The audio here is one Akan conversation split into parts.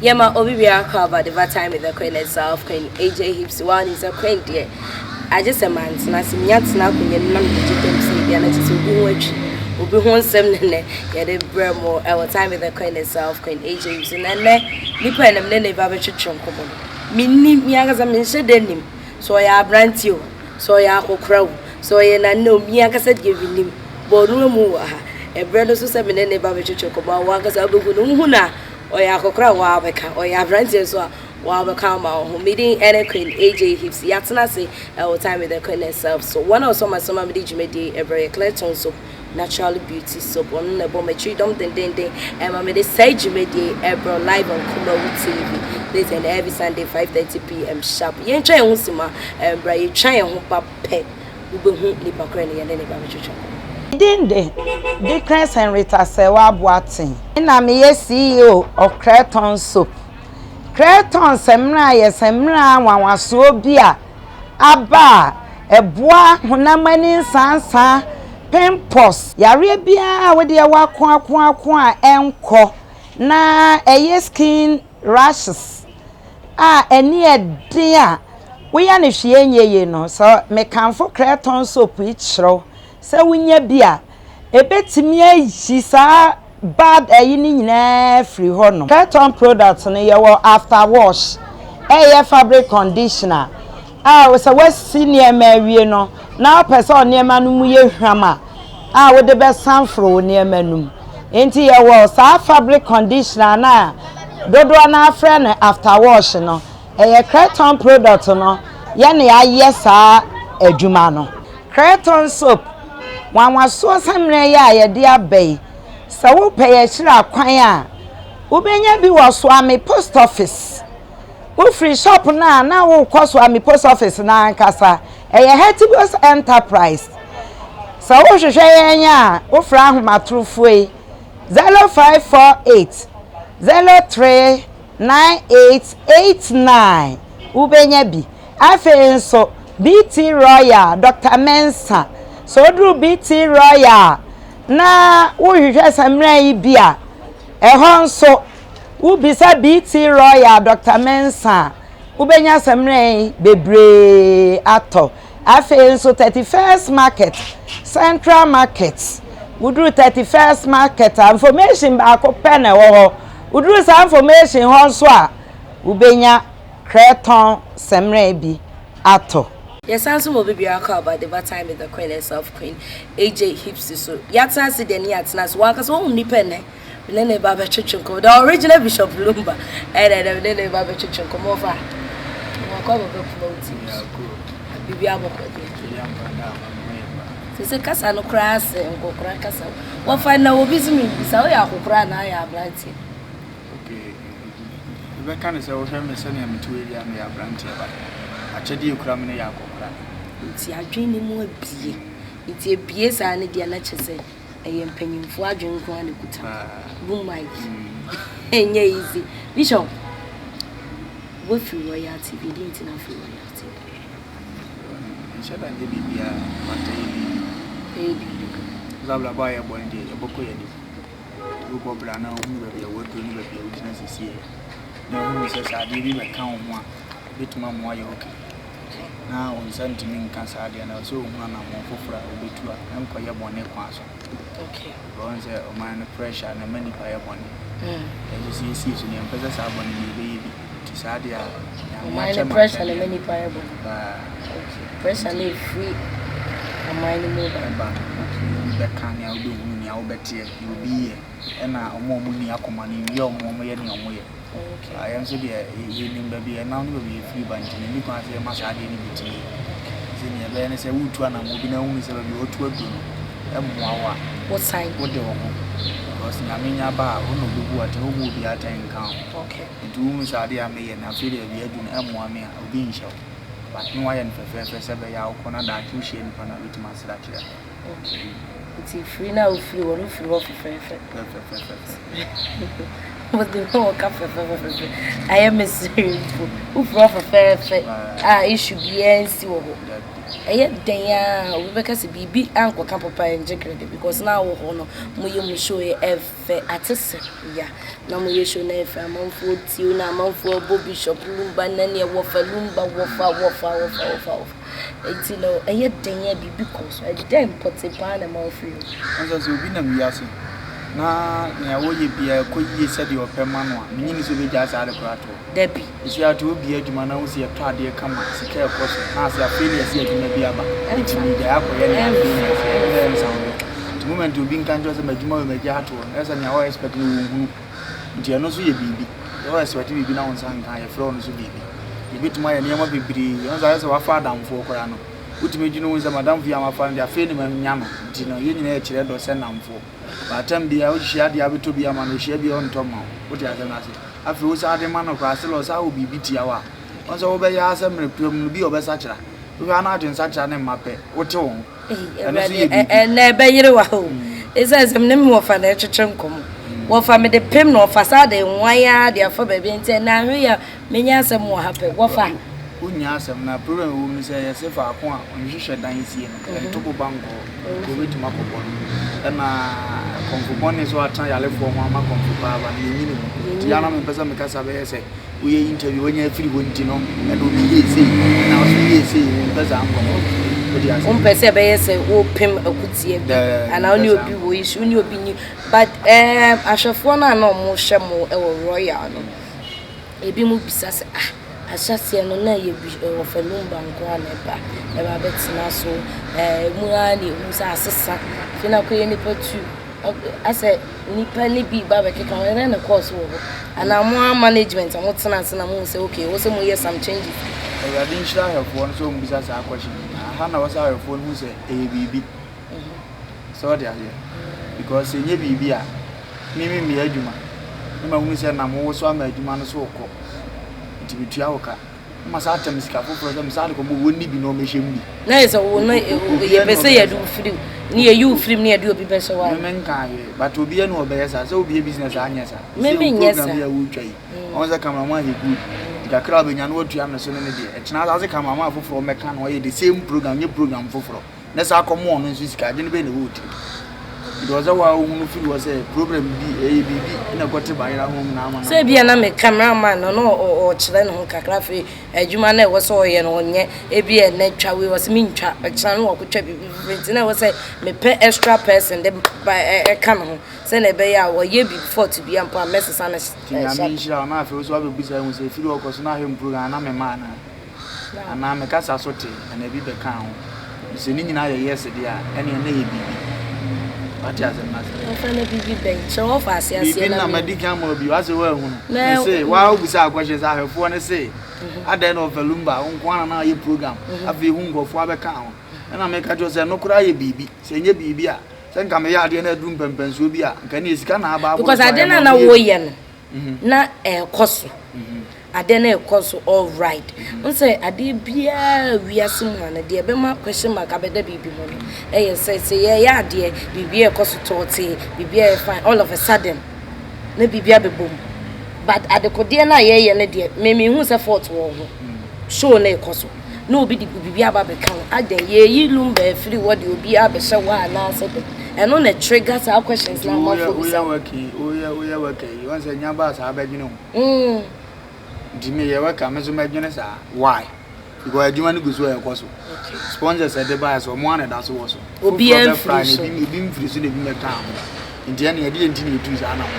Yɛma obi biara kɔ aba de ba time with the queen itself, Queen AJ Hips. Wa nim sɛ queen deɛ, agye sɛ mantena ase, menya tena akonnwa mu na mede gye dam sɛ ebia na kyerɛ sɛ obi ho atwi, obi ho nsɛm ne nɛ yɛde brɛ mo ɛwɔ time with the queen itself, Queen AJ Hips. Na ɛnɛ, nipa ɛnam ne ne ba bɛtwetwe nkɔmmɔ no, mennim, me ankasa menhyɛ da nim sɛ ɔyɛ aberante o, sɛ ɔyɛ akɔkora o, sɛ ɔyɛ nana o, me ankasa deɛ mennim. Bɔɔno mu wɔ ha. Ɛberɛ no so sɛ me ne ne ba bɛtwetwe nkɔmmɔ a, wɔn ankasa wobɛhu no, wohu no a, ɔyɛ akɔkora a wɔabɛka, ɔyɛ aberanteɛ nso a wɔabɛka ama wo ho. Medin ɛne Queen AJ Hips. Yɛatena ase ɛwɔ time with the queen herself. So wɔn a ɔsɔ ma sɔma mede dwumadie ɛbrɛ yɛ Clayton Soap, Natural Beauty Soap. Ɔno na ɛbɔ m'akyiri dɔm dendenden ɛma mede saa dwumadie ɛbrɛ live on Kumawu TV this and every Sunday 5:30 p.m. sharp. Yɛntwa yɛn ho sima ɛmbra, yɛtwa yɛn ho ba pɛ, wobɛhu nipa korɛ ne yɛne ne ba bɛtwetwe nkɔmmɔ. Din de Dickens Henrietta Sɛwa Boateng na meyɛ CEO of Creton Soap. Creton samina yɛ samina nwanwasoɔ bi a aba a ɛboa honam ani nsansan, pimples, yareɛ biara a wode ɛwɔ ako ako ako a ɛnkɔ na ɛyɛ skin rashes a ɛni ɛden a woyɛ no hwee nyɛ yie no. Sɛ mekamfo Creton Soap yi kyerɛw sɛ wonya bi a, ebetumi ayi saa bad ɛyi ne nyinaa firi hɔ nom. Creton product no, yɛwɔ after wash, ɛyɛ fabric conditioner a sɛ wasi nneɛma awie no na wopɛ sɛ nneɛma no mu yɛ hwam a wode bɛsanforo wo nneɛma no mu. Nti yɛwɔ saa fabric conditioner na dodoɔ no afrɛ no after wash no. Ɛyɛ Creton product no yɛne ayɛ saa adwuma no. Creton Soap nwanwasoɔ samina yi a yɛde aba yi, sɛ wopɛ yɛkyerɛ akwan a, wobɛnya bi wɔ Soame Post Office. Wofiri shop no a na wokɔ Soame Post Office no ankasa, ɛyɛ Hetibos Enterprise. Sɛ wohwehwɛ yɛn a, wofrɛ ahomatorofoɔ yi 0548 03 9889, wobɛnya bi. Afei nso BT Royal, Dr Mensa, sɛ woduru BT Royal na wohwehwɛ samina yi bi a, ɛhɔ nso wobisa BT Royal, Dr Mensa a, wobɛnya samina yi bebree atɔ. Afei nso 31st Market, Central Market, woduru 31st Market a, information baako pɛ na ɛwɔ hɔ. Woduru saa information hɔ nso a, wobɛnya Creton samina bi atɔ. Yɛsan so ma obi biara kɔ aba de ba time with the queen herself, Queen AJ Hips. So yɛatena ase deɛ ne yɛatena ase, wɔn ankasa wɔn nipa nnɛ ne ne ba bɛtwetwe nkɔmɔ, the original Bishop Lumba, ɛna ɛna ne ne ba bɛtwetwe nkɔmɔ. Ɔfa wɔn akɔ abɛbɛ Kumawu TV so, biribi abɔkɔ deɛ sɛ kasa no koraa sɛ nkɔkora kasa wɔfa na obi so mi bisa, woyɛ akɔkora anaa ayɛ aberanteɛ? Okay, wobɛka ne sɛ wohwɛ me sɛnea mete wɔ area, meyɛ aberanteɛ ba akyɛdeɛ ekura me no yɛ akɔkora. Nti adwene ne mu abie, nti ebie saa ne deɛ na kyerɛ sɛ ɛyɛ mpanyimfoɔ adwene nko ara na ekuta boom mic. Ɛnyɛ easy. Bishop, wofiri Royal TV di, nti na afiri Royal TV? Nhyɛ da nyɛ biribiara, but ɛyɛ biribi. Ɛyɛ biribi. Sɛ abrabɔ a yɛbɔ no deɛ, yɛbɔkɔ yɛ anim. Wobɔ bra na wohunu baabi a woaduru ne baabi a wogyina sisiɛ na wohunu sɛ sɛ adeɛ bi bɛka wo ho a, ɛbɛtumi ama woayɛ okay na wo nsa ntumi nka saa adeɛ no, sɛ wohu anammɔn foforɔ a wobɛtu a ɛnkɔyɛ bɔne kwan so. Wɔn sɛ ɔman no pressure na ɛma nipa yɛ bɔne. Ɛnso sɛ yɛsie so no, yɛmpɛ sɛ saa bɔne no yɛbɛyɛ bi, nti saa deɛ a Nyame ɔman akyɛ no me pressure na akyɛdeɛ ɛma nipa yɛ bɔne. Paa. Okay, pressure na efiri ɔman no mu ba. Ɛba nea obi bɛka, nea wobɛhunu, nea wobɛteɛ, nea obi yɛ, ɛna ɔmo a ɔmo ni akoma no nwie ɔmo, ɔmo yɛ nea ɔmo yɛ. Yɛn nso deɛ, yɛnim baabi yɛnam ne baabi yɛfiri ba, nti nni kwan sɛ yɛma saa adeɛ no bi tie. Sɛ nea ɛbɛyɛ ne sɛ wotu anammɔ bi na wohunu sɛ baabi a wɔtu aduru no ɛmmoa wo a, wosan. Wode wo ho, because Nyame nya ba a, wo na obɛbu atɛn, wommu obi atɛn nka ho. Nti wohunu sɛ adeɛ a meyɛ no, afei deɛ baabi aduru no ɛmmoa me a, obi nhyɛ wo, but ne wayɛ no fɛfɛɛfɛ sɛ ɛbɛyɛ a wokɔ na daakye wohyia nipa no a, wobɛtumi asere akyerɛ no. Okay, nti firi na wofiri hɔ no, wofiri hɔ fɛfɛɛfɛ. Fɛfɛɛfɛfɛ. Wode hɔ wɔka fɛfɛɛfɛfɛ, ayɛ me sere mpo. Wofiri hɔ fɛfɛɛfɛ a issue biara nsi wɔ hɔ. Dabi. Ɛyɛ dɛn ara a obi bɛka sɛ biribi ankɔka papa ɛngye krɛdɛ because na wɔ hɔ no moyɛ mo show yɛ ɛfɛ atesɛm ya na moyɛ show no ɛfɛ amanfoɔ tie wo na amanfoɔ bɔ Bishop Lumba na neɛ wɔfa Lumba wɔfa wɔfa wɔfa wɔfa wɔfa nti no ɛyɛ dɛn a biribi kɔ so ɛdɛn pɔte paa na ɛma wofiri hɔ. Wohu sɛ sɛ obi nam wiase na nea ɔyɛ biara ɛkɔ yie sɛdeɛ ɔpɛ ma no a, mennye nni sɛ ɔbɛgyae saa ade korɔ ato hɔ. Dabi. Nso yɛato obi adwuma na wohu sɛ yɛtɔ adeɛ kama, sika ɛkɔ so, na ase afei na yɛse adwuma bi aba, nti megyae akɔyɛ nea afei na yɛse ɛno deɛ ɛnsa wo yɔ. Nti moment obi nka nkyerɛ wo sɛ m'adwuma wei magyae ato hɔ no, ɛyɛ sɛ nea wo expect no wonhunu. Nti ɛno nso yɛ biribi. Sɛ wo expect biribi na wo nsa nka a, yɛfrɛ wo no nso biribi. Yɛbɛtumi ayɛ nneɛma bebree. Ɛno nso ayɛ sɛ wafa adamfoɔ koraa no, wotumi dwene ho sɛ m'adamfo yi a mafa no deɛ afei na manya no, nti no yɛn nyinaa yɛkyerɛ dɔ sɛ nnamfoɔ. But time biara wohyehyɛ adeɛ a wobɛtɔ bi ama no, ɔhyia bi a ɔntɔ mma wo. Wote asɛm no ase? Afei wo san de ma no koraa still ɔsan wɔ biribi tia wo a, ɔno sɛ wobɛyɛ ara sɛ mmerɛ pɛ mu no bi a ɔbɛsakyera. Wohwɛ ara na adwensakyera no mma pɛ, wote wo ho. Ɛno nso yɛ biribi. Ɛnɛ ɛbɛyere wa o. Ɛsiane sɛ me ne me wɔfa na ɛtwetwe nkɔmmɔ. Wɔfa mede pem na ɔfa saa de nwan ara de afa baabi nti ɛnɛ ahwɛ yi a menya asɛm wɔ ha pɛ. Wɔfa. Wonnya asɛm na problem a ɛwɔ mu ne sɛ yɛse faako a ɔnhwehwɛ dan sie no, ɛnto boba nkɔ hɔ. Nka obetumi akɔbɔ no. Ɛna kɔmfo bɔne nso atena yarefoɔ ho ama kɔmfo paa aba no, yɛnyi ne mu. Nti yɛ a na mempɛ sɛ mekasa bɛyɛ sɛ woyɛ interview wanya afiri hɔ nti no, ɛna obi yɛɛ sei, ɛna ɔso yɛɛ sei, mempɛ saa nkɔmmɔ. Wode aseɛ? Wompɛ sɛ ɛbɛyɛ sɛ wopem akutia bi anaa wo ne obi wɔ issue, wo ne obi nni but ɛɛm ahwɛfoɔ no a na wɔhwɛ mo wɔ Royal no, ebinom bisa sɛ ah, Ahyɛaseɛ no na ɛyɛ bi wɔfa Lumba nko ara na ɛba ɛba bɛtena so ɛmu ara na ɛhu sɛ asesa afei na akɔyɛ nipa tu asɛ nipa ne bi ba bɛkeka ho ɛdɛn na ɛkɔɔ so wɔ hɔ anaa mo ara management a motena ase na mohu sɛ okay wɔ sɛ moyɛ some changes. Awurade nhyira ahwɛfoɔ no sɛ wɔn bisa saa question yi. Aha na wɔ sɛ ahwɛfoɔ no hu sɛ ɛyɛ biribi. Sɛ wɔte aseɛ? Because sɛ ɛnyɛ biribi a, me me mmea adwuma na mahunu sɛ nam wo so ama adwuma no so rekɔ nti metua wo ka na masan atam sika foforɔ sɛ mesan de kɔma wɔn ni bi na wɔmmɛhyɛ mu bi. Na yɛ sɛ wo no yɛpɛ sɛ yɛde wo firi ne yɛyi wo firi mu ne yɛde obi bɛhyɛ wo a. Me nka hwee but obi ɛna ɔbɛyɛ saa sɛ obi yɛ business anyɛ saa. Me me nyɛ saa. Program yi a wotwa yi wɔn sɛ cameraman yɛ good nti kakra a ɔbɛnya no watua me so ne ne deɛ ɛkyena ase cameraman foforɔ mmɛka na ɔyɛ the same program nyɛ program foforɔ. na saa kɔm ɔno nso sika adwene bɛn na ɛwɔ wo tirim nti ɔsɛ wa ohunu firi hɔ sɛ problem bi ɛyɛ biribi na ɛkɔte bayera ho mu na ama no sɛ ebia na me camera man no na ɔkyerɛ ne ho kakra afei adwuma no ɛwɔ sɛ ɔyɛ no ɔnyɛ ebi ɛnɛ twa wei ɔsɛ mentwa ɛkyena no wakɔtwa biribi foforɔ nti na ɛwɔ sɛ mepɛ extra person de ba ɛka ne ho sɛnea ɛbɛyɛ a ɔyɛ biribi fault bi ampo a mɛsesa no nti nyame nhyira wo na afei wo so wabɛbusa ahu sɛ ɛfiri hɔ kɔ so na ahwɛ mu program na mema anaa Anaa me kasa so te anaa bi bɛkaa ho. Sɛ ne nyinaa yɛ yes deɛ a, ɛneɛ na ɛyɛ biribi. Wate asɛm no ase? Ɔfa na biribi bɛn? Kyerɛ wɔfa ase aseɛ na Biribi na madi kan ma obi, wase woahunu. Me se, waa wobisa akɔhyɛ sɛ ahwɛfoɔ no se, adɛn na ɔfa lumba, wo nko ara na ɔyɛ program, afei hu nkurɔfoɔ abɛka ho. Ɛna meka kyerɛ sɛ ɛno koraa yɛ biribi. Sɛ ɛnyɛ biribi a, sɛ nka meyɛ adeɛ na aduru mpɛmpɛnsoɔ bi a, nka ɛneɛ sika na aba aboro Because so a adeɛ no ɛma a na woyɛ bi. woyɛ no, na ɛrekɔ so. Adeɛ no rekɔ so alright. Wohu sɛ adeɛ biara wiase mu ha no, deɛ ɛbɛma question mark abɛda biribi ho no, ɛyɛ sɛ sɛ yɛyɛ adeɛ, biribi rekɔ so tɔɔtee, biribi ayɛ fine, all of a sudden, na biribi abɛbɔ mu. But adekodeɛ no a yɛyɛ no deɛ, me menhu sɛ fault wɔ ho. Show no rekɔ so, na obi de biribi aba abɛka ho. Adɛn, yɛreyi Lumba afiri hɔ de obi abɛhyɛ hɔ anaasɛ dɛn? Ɛno na trigger saa questions no a amanfoɔ bisa. Woyɛ work yi, woyɛ work yi, wɔn sɛ nya baa saa bɛdwene ho. Nti me yɛ worker me nso mɛdwene saa. Why? Because adwuma no gu so a ɛkɔ so. Sponsors ɛde baeɛ so ɔmo ara na ɛda so wɔ so. Obiara mfiri so. Ebi ebi mfiri so na ebi mɛka ho. Nti ɛne ɛde yɛ nti na etu saa na mo.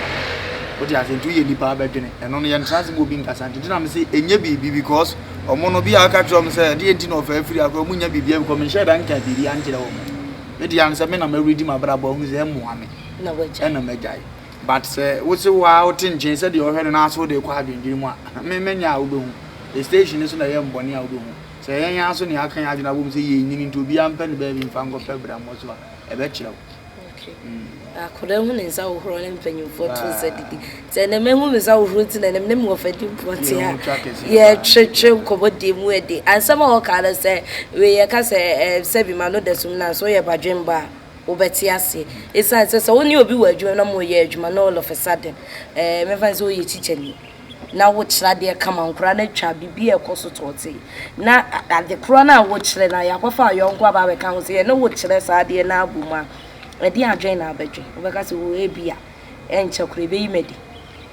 Wote ase nti woyɛ nipa abɛdwene. Ɛno no yɛntra ase ma obi nkasa nti na me se ɛnyɛ biribi because ɔmo no bi a aka kyerɛ ɔmo sɛ ɛde yɛ nti na ɔfa afiri akora ɔmo nya biribi because menhyɛ da nka biribi ankyerɛ wɔn. Me deɛ ano sɛ me na mɛredi m'abrabɔ ahu sɛ ɛmmoa me. Ɛna magyae. But sɛ wose wo ara wote nkyen sɛdeɛ ɔhwɛ no na ase wode rekɔ adwendwene mu a, me menya a wobɛhu. The station no so na ɛyɛ mbɔne a wobɛhu. Sɛ yɛn ara nso na yɛaka yɛn adwene abom sɛ yɛrenyini nti obiara mpɛ ne baabi mfa nkɔpɛ brammɔ so a, ɛbɛkyerɛ wo. Okay. Akwadaa hu ne nsa hohoro ne mpanyinfoɔ to nsa didi. Sɛ ɛnɛ mehu me nsa hohoro nti na ɛnɛ me ne wɔfa di mpɔte a yɛtwetwe nkɔmmɔ di mu ɛde. Asɛm a wɔka no sɛ wei yɛka sɛ sɛbi ma no da sum na so yɛ badwemba a wobɛte aseɛ. Ɛsiane sɛ sɛ wo ne obi wɔ adwuma na moreyɛ adwuma na all of a sudden ɛɛ mɛfa no sɛ woyɛ kyikyani. na wokyerɛ adeɛ kama, nkwadaa no atwa biribi a ɛkɔ so tɔɔtee, na ade korɔ no a wokyerɛ no a yɛakɔfa ayɔnko aba abɛka ho sɛ yɛne wo kyerɛ saa adeɛ no abɔ mu a, ɛdeɛn adwene na abɛdwen? Wobɛka sɛ oo ebia ɛnkyɛ koraa ɛbɛyi me adi.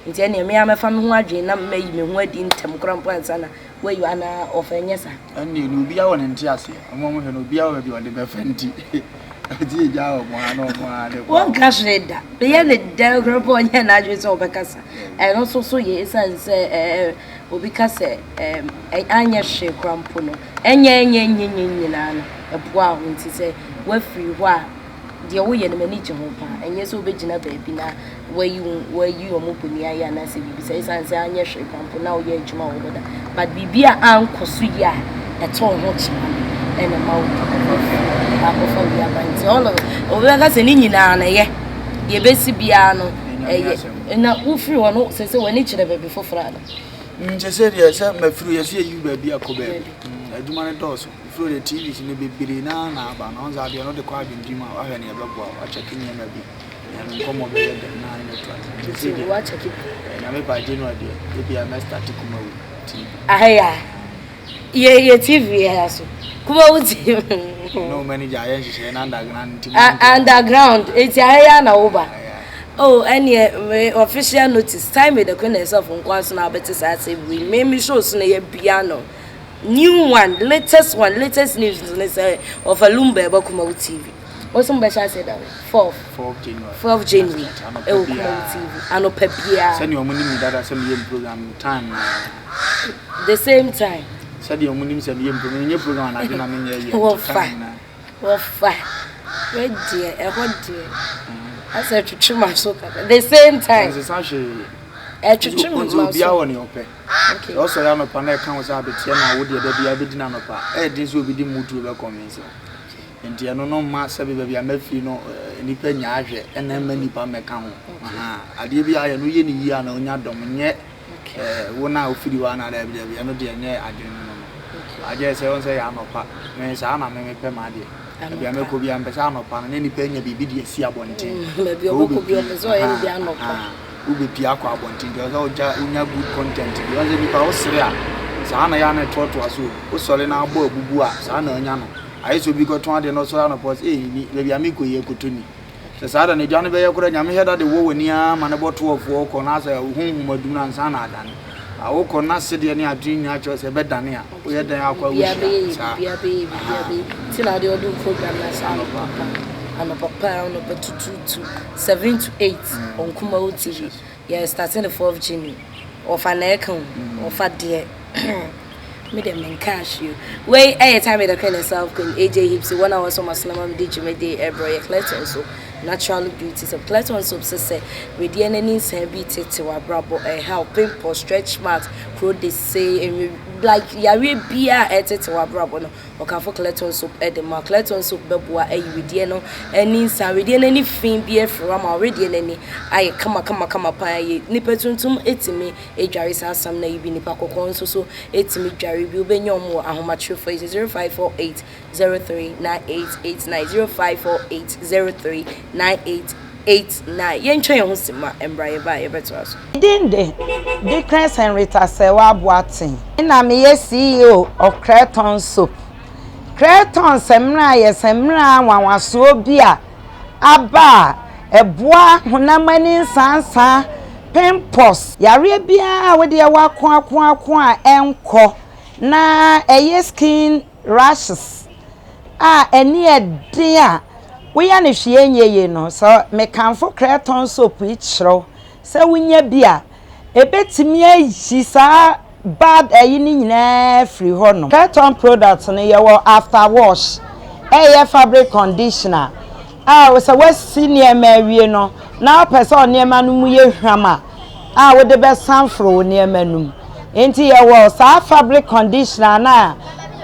Nti ɛneɛ me ara mɛfa me ho adwene na mayi me ho adi ntɛm koraa mpo ansa na wayi anaa ɔfa ɛnyɛ saa. Ɛnneɛ no obiara wɔ ne nteaseɛ. Wɔn a wɔhwɛ no obiara wɔ baabi a ɔde bɛfa nti ɛti egya wɔn ara na wɔn ara de kɔ. Wɔnka hwee da. Bɛyɛ ne dɛn koraa mpo ɔnyɛ n'adwene sɛ ɔbɛkasa. Ɛno nso so yɛ esiane sɛ ɛɛ obi ka sɛ ɛɛ anyɛ hwee koraa mpo no ɛnyɛ ɛnyɛ ɛnyɛ nyɛ nyinaa no ɛboa wo nti sɛ woafiri hɔ a deɛ woyɛ no m'ani gye ho paa. Ɛnyɛ sɛ wobɛgyina baabi na woayi wo woayi wɔn bɔne ayɛ anaasɛ biribi sɛ ɛsiane sɛ anyɛ hwee koraa mpo na woyɛ adwuma wɔ hɔ da. But biribi a ankɔ so yie a ɛtɔ wo ho kyema no ɛna ɛma wo akɔfa wei aba. Nti all of obi bɛka sɛ ne nyinaa no ɛyɛ deɛ ɛbɛsi biara no ɛyɛ. Na wofiri hɔ no sɛ sɛ w'ani kyerɛ baabi foforɔ ana? Sɛ sɛ deɛ sɛ mafiri yɛsɛ yɛyi baabi akɔ baabi. Adwuma no dɔɔso. Mefiri deɛ TVs no bebree naa na aba no. Ɔn sɛ adeɛ no wode kɔ adwendwene mu a wahwɛ nea ɛbɛboa wo. Wakyɛke nneɛma bi. Nea me nkɔmmɔ bɛyɛ dɛ na mɛto ase. Nti sɛ deɛ Nyame ba January deɛ ebia mɛ start Kumawu TV. Ahaya yɛ yɛ TV yɛ ha so Kumawu TV. No manager ayɛ nhyehyɛeɛ na underground nti. Underground eti ahaya na woba. Oh ɛneɛ me official notice time with the queen herself nkoa so na wobɛte saa asɛm wei me me show so na yɛ bia no. New one, latest one, latest news ne sɛ ɔfa Lumba ɛbɔ Kumawu TV. Wɔn nso bɛhyɛ ase da fourth. Fourth January. Fourth January ɛwɔ Kumawu TV anɔpa biara. Sɛdeɛ wɔn nim mi dada sɛ meyɛ mi program time na. The same time. Sɛdeɛ wɔn nim sɛ meyɛ mi program nyɛ program anadwo na menyɛ awia. Wɔfa wɔfa wei deɛ ɛhɔ deɛ asɛ twitwi ma so kakra the same time. Ɛnsesa hwee. Ɛtwitwi ma so. Obiara wɔ nea ɔpɛ. Sɛ ɔsɔre anɔpa na ɛka wo sɛ abeteɛ na wo deɛ da biara bɛdi no anɔpa a, ɛyɛ den sɛ obi de mmutuo bɛ convince wo. Nti ɛno no mma sɛbe baabi a mafiri no nnipa nnya ahwɛ ɛna ɛmma nnipa mmɛka ho. Adeɛ bi a ayɛ no woyɛ no yie a na wonya dɔm nyɛ wo no a wofiri hɔ anaa daabi daabi ɛno deɛ ɛnyɛ adwene no no no. Agyɛ sɛ wohu sɛ ɛyɛ anɔpa me saa na me mepɛ m'adeɛ. Baabi a mɛkɔ biara mepɛ sɛ anɔpa no na nnipa anya biribi de asi abɔnten. Baabi a ɔbɛkɔ biara ɔpɛ sɛ ɔyɛ no bi anɔpa. Wobɛpie akɔ abɔnten nti ɛwɔ sɛ wogya wonya good content bi. Wɔn sɛ nipa wosere a saa na yɛ a na ɛtoatoa so. Wosɔre na abɔ abubu a saa na anya no. Ayɛ sɛ obi kɔtɔn adeɛ na ɔsɔre anɔpa ɔsɛ ee ni baabi a mekɔ yi ɛkɔtɔ ni. Sɛ saa da no dwa no bɛyɛ koraa Nyame hwɛ da de wɔ w'ani ara ma no bɔ toɔfoɔ wokɔ na asɛ honhom adum no ansa na adane. Wokɔ na sedeɛ ne adwene nyinaa kyerɛ sɛ ɛbɛdane a woyɛ dɛn akɔ a wohyia saa. Biribiara bɛyɛ yie, biribiara bɛyɛ yie. Nti na wode ɔde wo program no ahyɛ anɔpa pa, anɔpa pa, anɔpa tutuutu, 7 to 8 on Kumawu TV. Yɛ starting the 4th January. Ɔfa na ɛka o, ɔfa deɛ. Me deɛ menkaa hwee o. Wei ɛyɛ Time with the Queen herself, Queen AJ Hipsy, wɔn a wɔsɔ m'aso na ma mede dwumadie ɛbrɛ yɛ Clayton so Natural Beauty Soap. Clayton soap sɛ sɛ wedeɛ n'ani nsan bi tete w'abrabɔ, ɛhaw, pimple, stretch marks, kuro de se, enwi, like yareɛ biara a ɛtete w'abrabɔ no, ɔkamfo Clayton soap de ma. Clayton soap bɛboa ayi wedeɛ no ani nsan, wedeɛ no ani fi bi afiri hɔ ama wedeɛ no ani ayɛ kama kama kama paa yie. Nipa tuntum tumi dware saa samina yi bi, nipa kɔkɔɔ nso so tumi dware bi. Wobɛnya wɔn wɔ ahomatrofoɔ yi so 0548 03 9889 0548 03 9889. Yɛntwa yɛn ho simma mbra yɛba a yɛbɛtoa so. Me din de Dickens Henrietta Serwaa Boateng. Me na meyɛ CEO of Creton Soap. Creton samina yɛ samina nwanwasoɔ bi a aba a ɛboa honam ani nsansa, pimples, yareɛ biara a wode ɛwɔ akoakoako a ɛnkɔ na ɛyɛ skin rashes a ani yɛ den a woyɛ no hwee ɛnyɛ yie no, sɛ mekamfo Creton soap yi kyerɛ wo sɛ wonya bi a, ɛbɛtumi ayi saa bad ayi no nyinaa afiri hɔ nom. Creton product no yɛwɔ after wash, ɛyɛ fabric conditioner a sɛ woasi nneɛma awie no na wopɛ sɛ nneɛma no mu yɛ hwam a, a wode bɛsanforo wo nneɛma no mu. Nti yɛwɔ saa fabric conditioner no a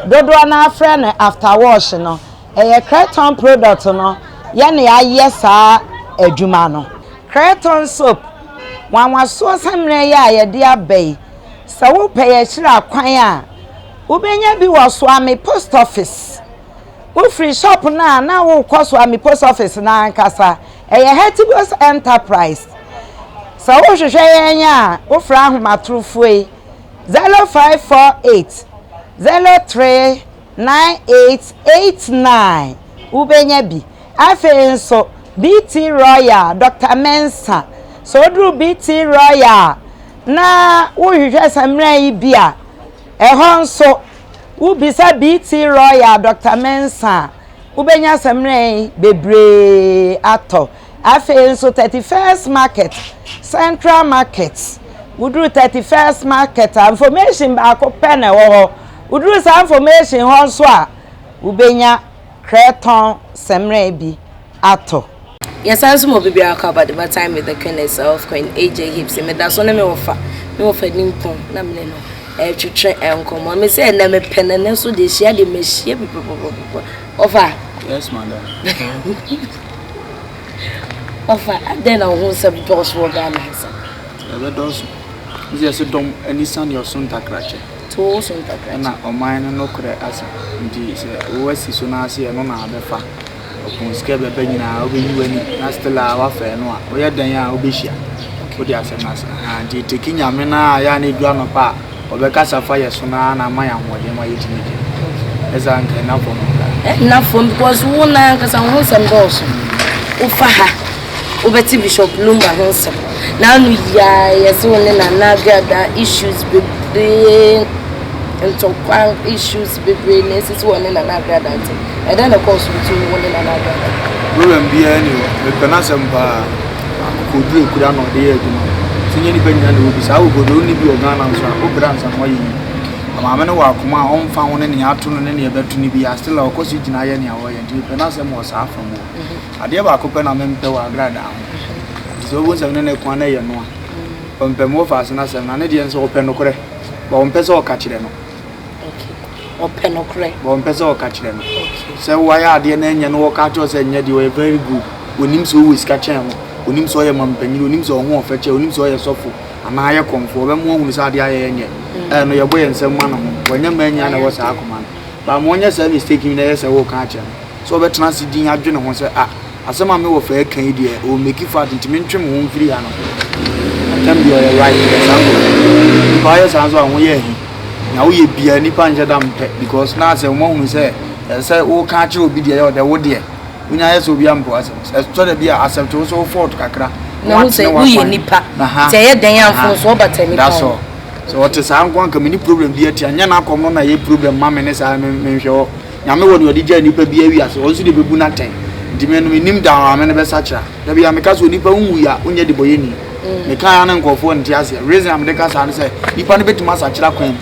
dodoɔ no ara frɛ no after wash no. Ɛyɛ Creton product no yɛ na yɛayɛ saa adwuma no. Creton soap, nwanwasoɔ samina yi a yɛde aba yi, sɛ wopɛ yɛn akyiri akwan a, wobɛnya bi wɔ Suame post office. Wofiri shop no a na wokɔ Suame post office no ankasa. Ɛyɛ Hetibos Enterprise. Sɛ wohwehwɛ yɛn a, wofrɛ ahomatorofoɔ yi, 0548 03 9889, wobɛnya bi. Afei nso, BT Royal, Dɔkta Mensah. Sɛ woduru BT Royal a, na wohwehwɛ samina yi bi a, ɛhɔ nso, wobisa BT Royal, Dɔkta Mensah a, wobɛnya samina yi bebree atɔ. Afei nso 31st Market, Central Market, woduru 31st Market a, information baako pɛ na ɛwɔ hɔ. Woduru saa information hɔ nso a, wobɛnya krɛtɔn samina bi atɔ. Yɛsan nso ma obi biara kɔ aba the time with the queen herself, Queen AJ Hips. Meda so ne me wɔfa, me wɔfa nimpɔn na me ne no ɛretwetwe nkɔmmɔ. Me sɛ ɛnɛ mepɛ no, ɛnɛ nso deɛ hyia deɛ mahyia bi pɔpɔpɔpɔ. Ɔfa. Yes, madam. Ɔfa, adɛn na wo ho nsɛm dɔɔso wɔ Ghana ha saa? Ɛbɛdɔɔso. Nti yɛse dɔm ani sa deɛ ɔso ntakrakyɛ. Nti wo so ntakrakyɛ. Ɛna ɔman no nokorɛ asa. Nti sɛ wo asi so na ase ɛno na abɛfa. Ɔpɔn sika bɛba nyinaa wobɛyi w'ani na still a wafa ɛno a woyɛ dɛn a wobɛhyia. Wode asɛm no ase. Ahaa nti ɛteki Nyame no a yɛ a na ɛdu anɔpa a Ɔbɛkasa fa yɛ so no ara na ama yɛn ahoɔden ma yɛtumi gyina. Ɛsɛ a nka ɛnna fam koraa. Ɛnna fam because wo nan ankasa wo ho nsɛm dɔɔso. Wofa ha, wobɛte Bishop Lumba ho nsɛm. N'ano yi ara yɛse wo ne Nana Agrada issues bebree, ntɔkwa issues bebree na esisi wɔ ne Nana Agrada ntam. Ɛdɛn na ɛkɔɔ so between wo ne Nana Agrada? Problem biara nni hɔ. Mepɛ n'asɛm paa. Akokoduru ekura na ɔde yɛ adwuma. Sɛ nyɛ nipa nyinaa na ɛwɔ bi. Saa akokoduru no bi wɔ Ghana nso a, wobrɛ ansa na woayɛ yie. Na maame no wɔ akoma a ɔmfa ho ne nea ato no ne nea ɛbɛto no biara, still a ɔkɔ so gyina yɛ nea ɔyɛ. Nti mepɛ n'asɛm wɔ saa fa mu hɔ. Adeɛ baako pɛ na mempɛ wɔ Agradaa ho. Nti sɛ wohu sɛ me ne no ko a na ɛyɛ noa. Ɔmpɛ me wɔfa ase no asɛm na ne deɛ nso ɔpɛ nokorɛ. But ɔmpɛ sɛ ɔka kyerɛ no. Ɔpɛ nokorɛ. But ɔmpɛ sɛ ɔka kyerɛ no. Sɛ wayɛ adeɛ na ɛnyɛ no wɔka kyerɛ sɛ ɛnyɛ deɛ ɔyɛ very good. Onim sɛ ɔwɔ sika kyɛn ho. Onim sɛ ɔyɛ mampanyin, onim sɛ ɔho ɔfɛ kyɛn, onim sɛ ɔyɛ sɔfo anaa ayɛ kɔmfo. Ɔbɛma wahunu sɛ adeɛ ayɛ ɛnyɛ. Ɛno yɛbɔ yɛn nsam ma no ho. Wanyɛ mmaa nyinaa na ɛwɔ saa akoma no. But ma ɔnyɛ saa mistake yi na ɛyɛ sɛ woka akyerɛ no. Sɛ ɔbɛtena ase dinn adwene ho sɛ, ah, asɛm a me wɔfa reka yi deɛ, ɔremeki fact nti mentwe me ho mfiri ha no. Atɛm deɛ ɔyɛ right, yɛ saa nkurɔfoɔ no. Nipa ayɛ saa nso a, ho yɛ ahi. Nea woyɛ biara nipa nhyɛ da mpɛ because na asɛ wɔahunu sɛ ɛsɛ sɛ woka akyerɛ obi deɛ ɛyɛ ɔdɛ wo deɛ wonya ayɛ sɛ obi ampɛ w'asɛm. Ɛtɔ da bi a accept wo so wo fault kakra na na hu sɛ woatene woyɛ w'akwan. nipa Aha, nti ɛyɛ dɛn a aha, mfomsoɔ bata nipa that's ho. all. Sɛ ɔte saa nko a nka menni problem bi atia. Nyɛ n'akɔm no na ɛyɛ problem ma me ne saa me menhwɛ hɔ. Nyame wɔ nea ɔde gyaa nipa biara wiase, ɔno nso de bɛbu no atɛn. Nti me no mennim da a maame no bɛsakyera. Da biara meka sɛ onipa wonwui a wonyɛ debɔyɛni. Meka a na nkurɔfoɔ nte aseɛ. Reason a mede ka saa ne sɛ nipa no bɛtumi asakyera kwan mu.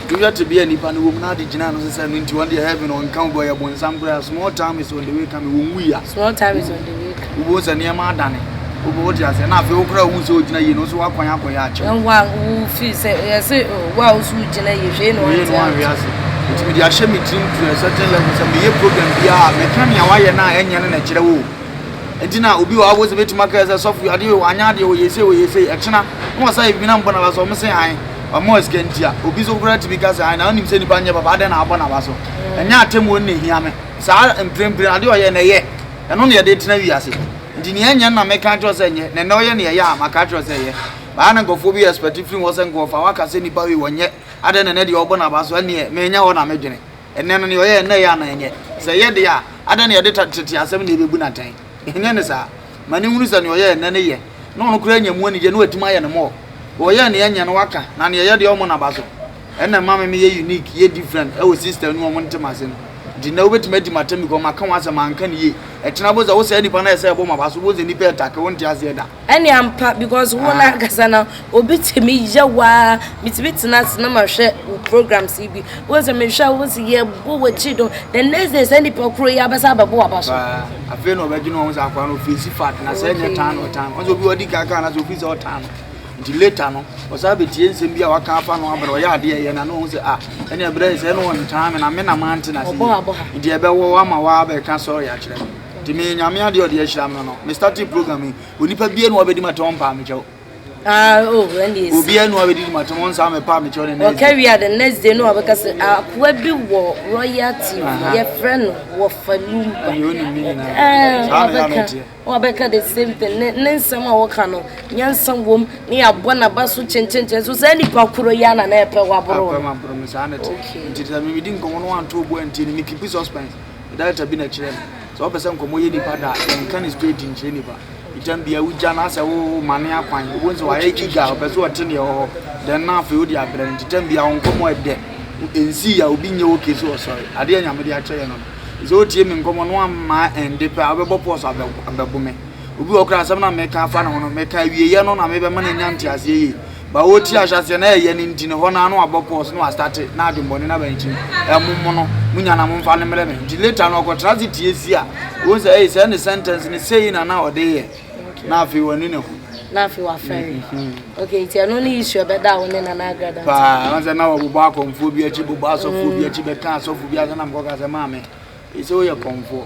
Nti wohwɛ tebea a nipa no wɔ mu na ade gyina no so sɛ ɛno nti ɔno deɛ heaven ɔnka ho bi, ɔyɛ bonsam koraa. Small time is on the way coming, wɔnwui a. Small time is on the way coming. Wobɛhu sɛ nneɛma adane. Wobɛ wote aseɛ na afei wo koraa wohu sɛ wogyina yie no wo nso w'akwan akɔyɛ akyɛw. Na wo a wo feel sɛ yɛse wo a wo so wogyina yie hwee na Hwee wante na wanhwe ase. ase. Nti mede ahyɛ me tirim to a certain level sɛ meyɛ program biara a meka nea wayɛ no a ɛnyɛ no na ɛkyerɛ wo o. Nti na obi wɔ hɔ a wobɛhu sɛ bɛtumi aka sɛ sɔfo yi adeɛ wei wanyɛ adeɛ wɔyɛ sei wɔyɛ sei ɛkyena na wasa yɛ biribi na mbɔ n'aba so ɔmo se ae wama wo sika nti a obi nso koraa tumi ka sɛ ae na wonim sɛ nipa nyɛ papa adɛn na abɔ n'aba so. Ɛnyɛ atemmuo no na ɛhia me saa mprempren adeɛ ɔyɛ no ɛyɛ. Ɛno na yɛde tena wiase. Nti nea ɛnyɛ no na meka akyerɛ wo sɛ nyɛ, na ɛnnɛ woyɛ nea ɛyɛ a, maka akyerɛ wo sɛ yɛ. Baa na nkurɔfoɔ bi expect firi hɔ sɛ nka ɔfa waka sɛ nipa wei ɔnyɛ, adɛn na ɛnnɛ deɛ ɔbɔ n'aba so, ɛnneɛ menyɛ hɔ na medwene. Ɛnnɛ no nea ɔyɛ ɛnnɛ yɛ anaa ɛnyɛ? Sɛ ɛyɛ deɛ a, adɛn na yɛde tete asɛm na ɛbɛbu no atɛn? Ɛnyɛ ne saa. Ma no nhunu sɛ nea ɔyɛ ɛnnɛ no yɛ, na ɔno koraa anya mu anigye na watumi ayɛ no more. Ɔyɛɛ nea ɛnyɛ no waka, na nea ɛyɛ deɛ ɔmmɔ n'aba so. Ɛna ɛma me meyɛ unique, yɛ different ɛwɔ system no mu a wɔnte m'ase no. Nti nnɛ wobɛtumi adi m'atɛm because maka w'asɛm, manka no yie. Ɛkyena wobɛhu sɛ wo saa nipa no a ɛsɛ sɛ ɛbɔ m'aba so, wobɛhu sɛ nnipa ɛtake wo, wonte aseɛ da. Ɛne ampa because wo no ankasa no obi tumi yɛ wo ara, metumi tena ase na mahwɛ wo programs yi bi, wohu sɛ mehwɛ a wohu sɛ yɛbɔ w'akyi dɔm, the next day saa nipa koro yi abɛsan abɛbɔ w'aba so. Paa, afei na ɔbɛdwene ho sɛ akoa no ɔfeesi fact na sɛ ɛnyɛ tan na ɔtan no. Ɔn sɛ obi ɔdi kan kaa no asɛ ofii sɛ ɔtan no. Nti later no, ɔsan bɛtie nsɛm bi a waka afa no abrɛ ɔyɛ adeɛ ɛyɛ na na ɔhu sɛ ah ɛne ɛbrɛ yi sɛ ɛne ɔntaa me na me na mante no ase yie. Nti ɛbɛwɔ ama wabɛka sorry akyerɛ me. Nti me Nyame adeɛ ɔde ahyira me no no, me starting program yi, onipa bia na wabɛdi m'atɛm ɔmpaa me kyɛw. Ah, oh, ɛnde esi. Obiara nu abɛdidi ma tɛm ɔnsa mɛpa a mekyerɛ ne next day. Ɔka wie a the next day no wabɛka sɛ akoa bi wɔ Royal TV yɛfrɛ no Wɔfa Lumba. Ɛyɛ onim ne nyinaa. Saa na yɛ na ɛteɛ. Wabɛka the same thing ne ne nsɛm a wɔka no nyansa wom ne yɛabɔ n'aba so kyenkyenkyen so saa nipa koro yi ana na ɛpɛ waboro no. Apɛ maboro no saa na ɛte. Nti sɛ medi nkɔmmɔ no wanto obo antie no me keep suspense. Director bi na ɛkyerɛ me. Sɛ wopɛ sɛ nkɔmmɔ yɛ nipa da a yɛnka ne straight nkyerɛ nipa. Itam bia wogya no asɛ wo mane akwan wobɛhu sɛ wayɛ eager ɔpɛ sɛ ɔte neɛ ɛwɔ hɔ then na afei wode abrɛ no nti tam bia wo nkɔmmɔ ɛdɛ ɛnsii a obi nyɛ okay sɛ ɔsɔre adeɛ nyame de akyɛ yɛ no no sɛ wotie me nkɔmmɔ no amma ɛnde pɛ a wobɛbɔ pɔs abɛbo me obi wɔ koraa asɛm na meka afa ne ho no meka awieɛ no na mebɛma no anya nteaseɛ yie Ba ɔti ahyɛaseɛ na ɛyɛ no nti no hɔ no ara na wabɔ pause na wastate na adwenbɔne no aba ne tirim ɛmo no mo nya na momfa no mmerɛ me nti later no ɔkɔtra ase tie si a wohu sɛ ei sɛ ne sentence no sei na na ɔde yɛ na afei wanu ne ho na afei wafɛre mm-hmm. okay nti ɛno ne issue ɛbɛda wo ne Nana Agrada paa wɔn sɛ na wɔbobɔ akɔmfoɔ bi akyi bobɔ asɔfoɔ bi akyi bɛka asɔfoɔ bi asɛ na mekɔka sɛ maame Ese woyɛ kɔmfoɔ.